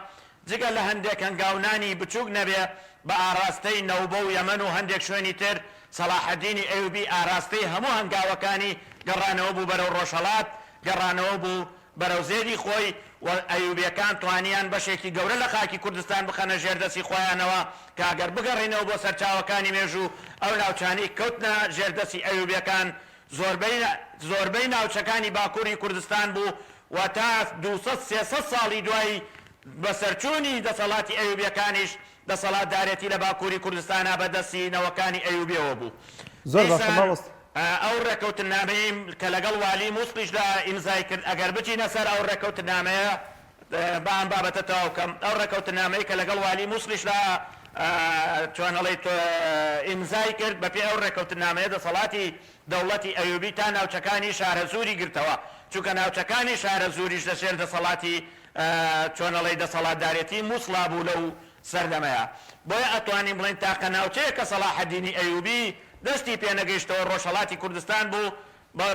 جگە لە هەندێک هەنگاونانی بچووک نەبێ بە ئاراستەی نەوبە و یەمەن و هەندێک شوێنی تر، سەڵاحەدینی ئەیوبی ئاراستەی هەموو هەنگاوەکانی گەڕانەوە بوو بەرەو ڕۆژهەڵات، گەڕانەوە بوو بەرەو زێدی خۆی و ئەیوبیەکان توانیان بەشێکی گەورە لە خاکی کوردستان بخەنە ژێر دەستی خۆیانەوە کە ئەگەر بگەڕێینەوە بۆ سەرچاوەکانی مێژوو ئەو ناوچانەی کەوتنە ژێر دەستی ئەیوبیەکان زۆربەی زۆربەی ناوچەکانی باکووری کوردستان بوو و تا 200 300 ساڵی دوای بەسەرچوونی دەسەڵاتی ئەیوبیەکانیش دەسەڵاتدارێتی لە باکووری کوردستانا بە دەستی نەوەکانی ئەیوبیەوە بوو. زۆر باشە دیسان مامۆستا. ئەو ڕێکەوتننامەیەی کە لەگەڵ والی موسڵیشدا ئیمزای کرد، ئەگەر بچینە سەر ئەو ڕێکەوتننامەیە با ئەم بابەتە تەواو کەم، ئەو ڕێکەوتننامەی کە لەگەڵ والی موسڵیشدا چۆن ئەڵێی ئیمزای کرد، بەپێی ئەو ڕێکەوتننامەیە دەسەڵاتی دەوڵەتی ئەیوبی تا ناوچەکانی شارەزووری گرتەوە، چونکە ناوچەکانی شارەزووریش لە ژێر دەسەڵاتی چۆن ئەڵێی دەسەڵاتدارێتی موسڵا بوو لەو سەردەمەیا. بۆیە ئەتوانین بڵێین تاقە ناوچەیەک کە سەڵاحەدینی ئەیوبی دەستی پێ نەگەیشتەوە ڕۆژهەڵاتی کوردستان بوو، بۆ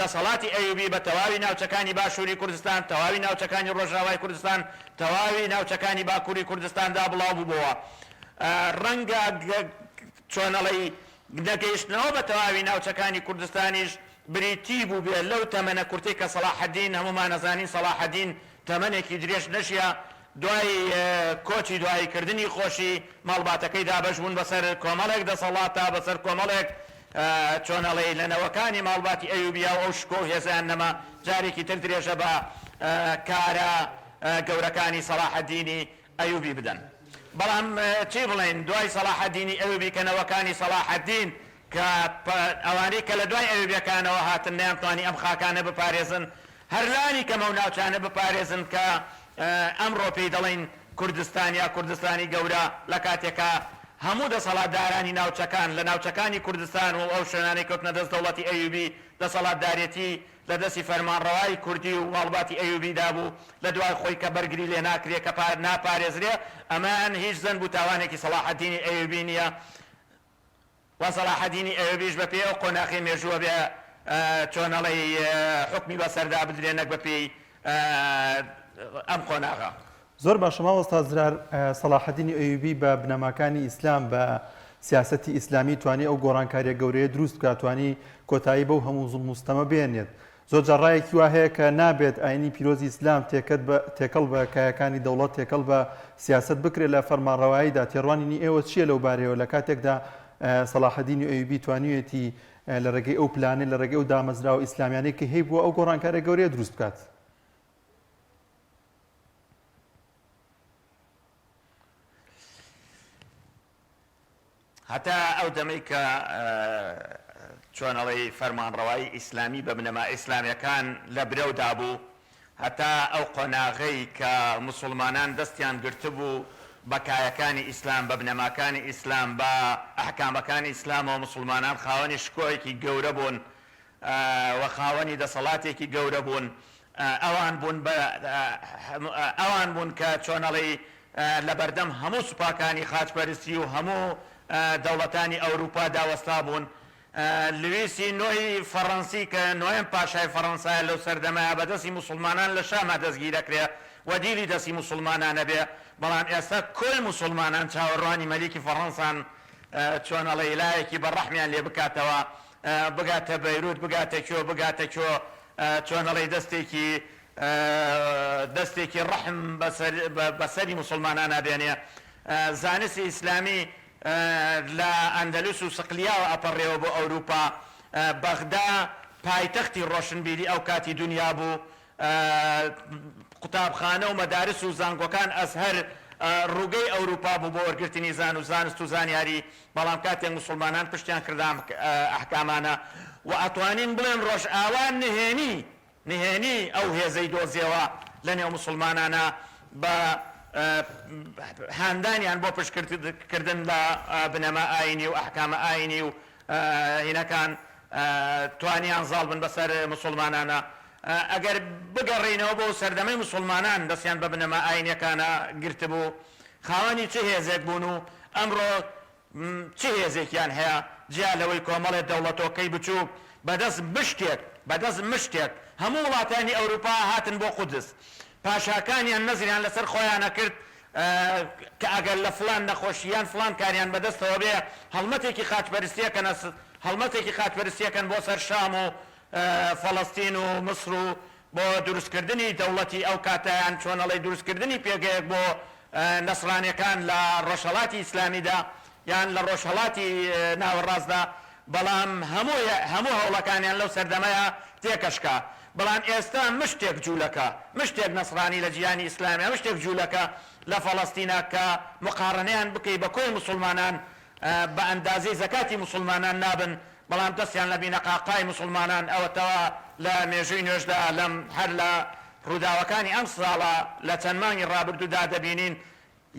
دەسەڵاتی ئەیوبی بە تەواوی ناوچەکانی باشووری کوردستان، تەواوی ناوچەکانی ڕۆژاوای کوردستان، تەواوی ناوچەکانی باکووری کوردستاندا بڵاو بووبۆوە. ڕەنگە چۆن ئەڵێی نەگەیشتنەوە بە تەواوی ناوچەکانی کوردستانیش بریتی بووبێ لەو تەمەنە کورتەی کە سەڵاحەدین، هەموومان ئەزانین سەڵاحەدین تەمەنێکی درێژ نەژیا، دوای کۆچی دوایی کردنی خۆشی ماڵباتەکەی دابەش بوون بەسەر کۆمەڵێک دەسەڵاتا، بەسەر کۆمەڵێک چۆن ئەڵێی لە نەوەکانی ماڵباتی ئەیوبیا و ئەو شکۆ و هێزەیان نەما، جارێکی تر درێژە بە کارە گەورەکانی سەڵاحەدینی ئەیوبی بدەن. بەڵام چی بڵێین دوای سەڵاحەدینی ئەیوبی کە نەوەکانی سەڵاحەدین کە ئەوانەی کە لە دوای ئەیوبیەکانەوە هاتن نەیانتوانی ئەم خاکانە بپارێزن. هەر لانی کەم ئەو ناوچانە بپارێزن کە ئەمڕۆ پێی دەڵێین کوردستان یا کوردستانی گەورە لە کاتێکا هەموو دەسەڵاتدارانی ناوچەکان لە ناوچەکانی کوردستان و ئەو شوێنانەی کەوتنە دەست دەوڵەتی ئەیوبی دەسەڵاتدارێتی لە دەستی فەرمانڕەوای کوردی و ماڵباتی ئەیوبی دابوو لە دوای خۆی کە بەرگری لێ ناکرێ کە ناپارێزرێ ئەمەیان هیچ زەنب و تاوانێکی سەڵاحەدینی ئەیوبی نیە و سەڵاحەدینی ئەیوبیش بە پێی ئەو قۆناخەی مێژوو ئەبێ چۆن ئەڵێی حوکمی بەسەردا بدرێ نەک بە پێی ئەم قۆناغە. زۆر باشە مامۆستا زرار، سەڵاحەدینی ئەیوبی بە بنەماکانی ئیسلام بە سیاسەتی ئیسلامی توانی ئەو گۆڕانکاریە گەورەیە دروست بکات توانی کۆتایی بەو هەموو زوڵم و ستەمە بێنێت زۆر جار ڕایەکی وا هەیە کە نابێت ئاینی پیرۆزی ئیسلام تێکەت بە تێکەڵ بە کایەکانی دەوڵەت تێکەڵ بە سیاسەت بکرێت لە فەرمانڕەواییدا تێڕوانینی ئێوە چییە لەو بارەیەوە لە کاتێکدا سەڵاحەدینی ئەیوبی توانیویەتی لە ڕێگەی ئەو پلانەی لە ڕێگەی ئەو دامەزراوە ئیسلامیانەی کە هەیبووە ئەو گۆڕانکاریە گەورەیە دروست بکات؟ هەتا ئەو دەمەی کە چۆن ئەڵێی فەرمانڕەوایی ئیسلامی بە بنەما ئیسلامیەکان لە برەودا بوو، هەتا ئەو قۆناغەی کە موسوڵمانان دەستیان گرتبوو بە کایەکانی ئیسلام، بە بنەماکانی ئیسلام، بە ئەحکامەکانی ئیسلامەوە موسوڵمانان خاوەنی شکۆیەکی گەورە بوون و خاوەنی دەسەڵاتێکی گەورە بوون، ئەوان بوون بە ئەوان بوون کە چۆن ئەڵێی لەبەردەم هەموو سوپاکانی خاچپەرستی و هەموو دەوڵەتانی ئەوروپادا وەستابوون. لویسی نۆی فەڕەنسی کە نۆیەم پاشای فەڕەنسایە لەو سەردەمەیا بە دەستی موسوڵمانان لە شاما دەستگیرەکرێ و دیلی دەستی موسوڵمانان ئەبێ، بەڵام ئێستا کۆی موسوڵمانان چاوەڕوانی مەلیکی فەڕەنسان چۆن ئەڵێی لایەکی بە ڕەحمیان لێ بکاتەوە بگاتە بەیروت بگاتە کوێ بگاتە کوێ چۆن ئەڵێی دەستێکی دەستێکی ڕەحم بەسەری موسڵمانانا بێنێ. زانستی ئیسلامی لە ئەندەلوس و سقلیاوە ئەپەڕێوە بۆ ئەوروپا. بەغدا پایتەختی ڕۆشنبیری ئەو کاتی دونیا بوو. قوتابخانە و مەدارس و زانکۆکان ئەزهەر ڕووگەی ئەوروپا بوو بۆ وەرگرتنی زان و زانست و زانیاری، بەڵام کاتێک موسڵمانان پشتیان کردە ئەم ئەحکامانە و ئەتوانین بڵێن ڕۆژئاوا نهێنی نهێنی ئەو هێزەی دۆزیەوە لە نێو موسڵمانانا بە هاندانیان بۆ پشت کردن بە بنەما ئاینی و ئەحکامە ئاینی و هینەکان توانیان زاڵ بن بەسەر موسڵمانانا. ئەگەر بگەڕێینەوە بۆ سەردەمەی موسڵمانان دەستیان بە بنەما ئاینیەکانا گرتبوو خاوەنی چ هێزێک بوون و ئەمڕۆ چ هێزێکیان هەیە جیا لەوەی کۆمەڵێ دەوڵەتۆکەی بچووک بەدەست مشتێک بەدەست مشتێک هەموو وڵاتانی ئەوروپا هاتن بۆ قودس پاشاکانیان نەزریان لەسەر خۆیان ئەکرد کە ئەگەر لە فڵان نەخۆشی یان فڵان کاریان بەدەستەوە بێ هەڵمەتێکی خاچپەرستی ئەکەنە هەڵمەتێکی خاچپەرستی ئەکەن بۆ سەر شام و فەڵەستین و میسر و بۆ دروستکردنی دەوڵەتی ئەو کاتە یان چۆن ئەڵێی دروستکردنی پێگەیەک بۆ نەسرانیەکان لە ڕۆژهەڵاتی ئیسلامیدا یان لە ڕۆژهەڵاتی ناوەڕاستدا بەڵام هەموو هەموو هەوڵەکانیان لەو سەردەمەیا تێکەشکا بەڵام ئێستا مشتێک جولەکە مشتێک نەسرانی لە جیهانی ئیسلامیا مشتێک جولەکە لە فەڵەستینا کە مقارەنەیان بکەی بە کۆی موسوڵمانان بە ئەندازەی زەکاتی موسوڵمانان نابن بەڵام دەستیان لە بینەقاقای موسوڵمانان ئەوەتەوە لە مێژووی نوێشدا لەم هەر لە ڕووداوەکانی ئەم ساڵە لە چەند مانگی ڕابردوودا دەبینین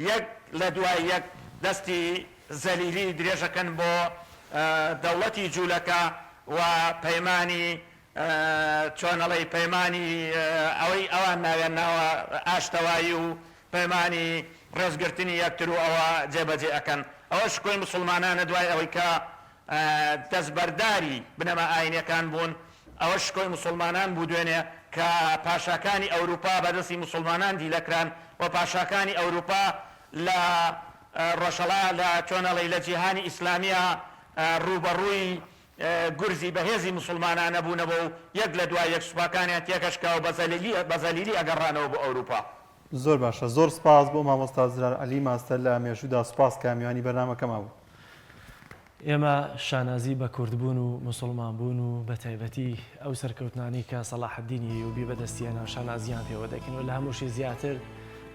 یەک لە دوای یەک دەستی زەلیلی درێژەکەن بۆ دەوڵەتی جوولەکە و پەیمانی چۆن ئەڵێی پەیمانی ئەوەی ئەوان ناویان ناوە ئاشتەوایی و پەیمانی ڕێزگرتنی یەکتر و ئەوە جێبەجێ ئەکەن ئەوە شکۆی موسوڵمانانە دوای ئەوەی کە دەستبەرداری بنەما ئاینیەکان بوون ئەوە شکۆی موسوڵمانان بوو دوێنێ کە پاشاکانی ئەوروپا بەدەستی موسوڵمانان دیلەکران و پاشاکانی ئەوروپا لە ڕۆژهەڵا لە چۆن ئەڵێی لە جیهانی ئیسلامیە ڕووبەڕووی گورزی بەهێزی موسوڵمانانە بوونەوە و یەک لە دوای یەک سوپاکانیان تێکەشکا و بە زەلیلی ئەگەڕانەوە بۆ ئەوروپا. زۆر باشە زۆر سپاس بۆ مامۆستا زرار عەلی ماستەر لە مێژوودا سپاس کە میوانی بەرنامەکەمان بوو. ئێمە شانازی بە کوردبوون و موسوڵمان بوون و بە تایبەتی ئەو سەرکەوتنانەی کە سەڵاحەدینی ئەیوبی بەدەستی هێنا شانازیان پێوە دەکەین و لە هەمووشی زیاتر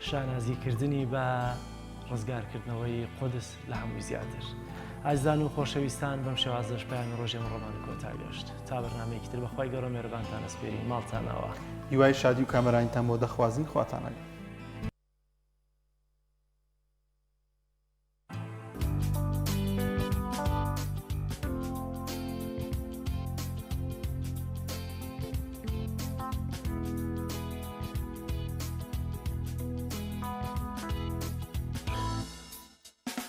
شانازی کردنی بە ڕزگارکردنەوەی قودس لە هەمووی زیاتر. ئازیزان و خۆشەویستان بەم شێوازەش پەیامی ڕۆژی ئەمڕۆمان کۆتا گەشت. تا بەرنامەیەکی تر بەخوای گەورە مێرەبانتان ئەسپێرین. ماڵتان ئاوا. هیوای شادی و کامەرانیتان بۆ دەخوازین خواتان لەگەڵ.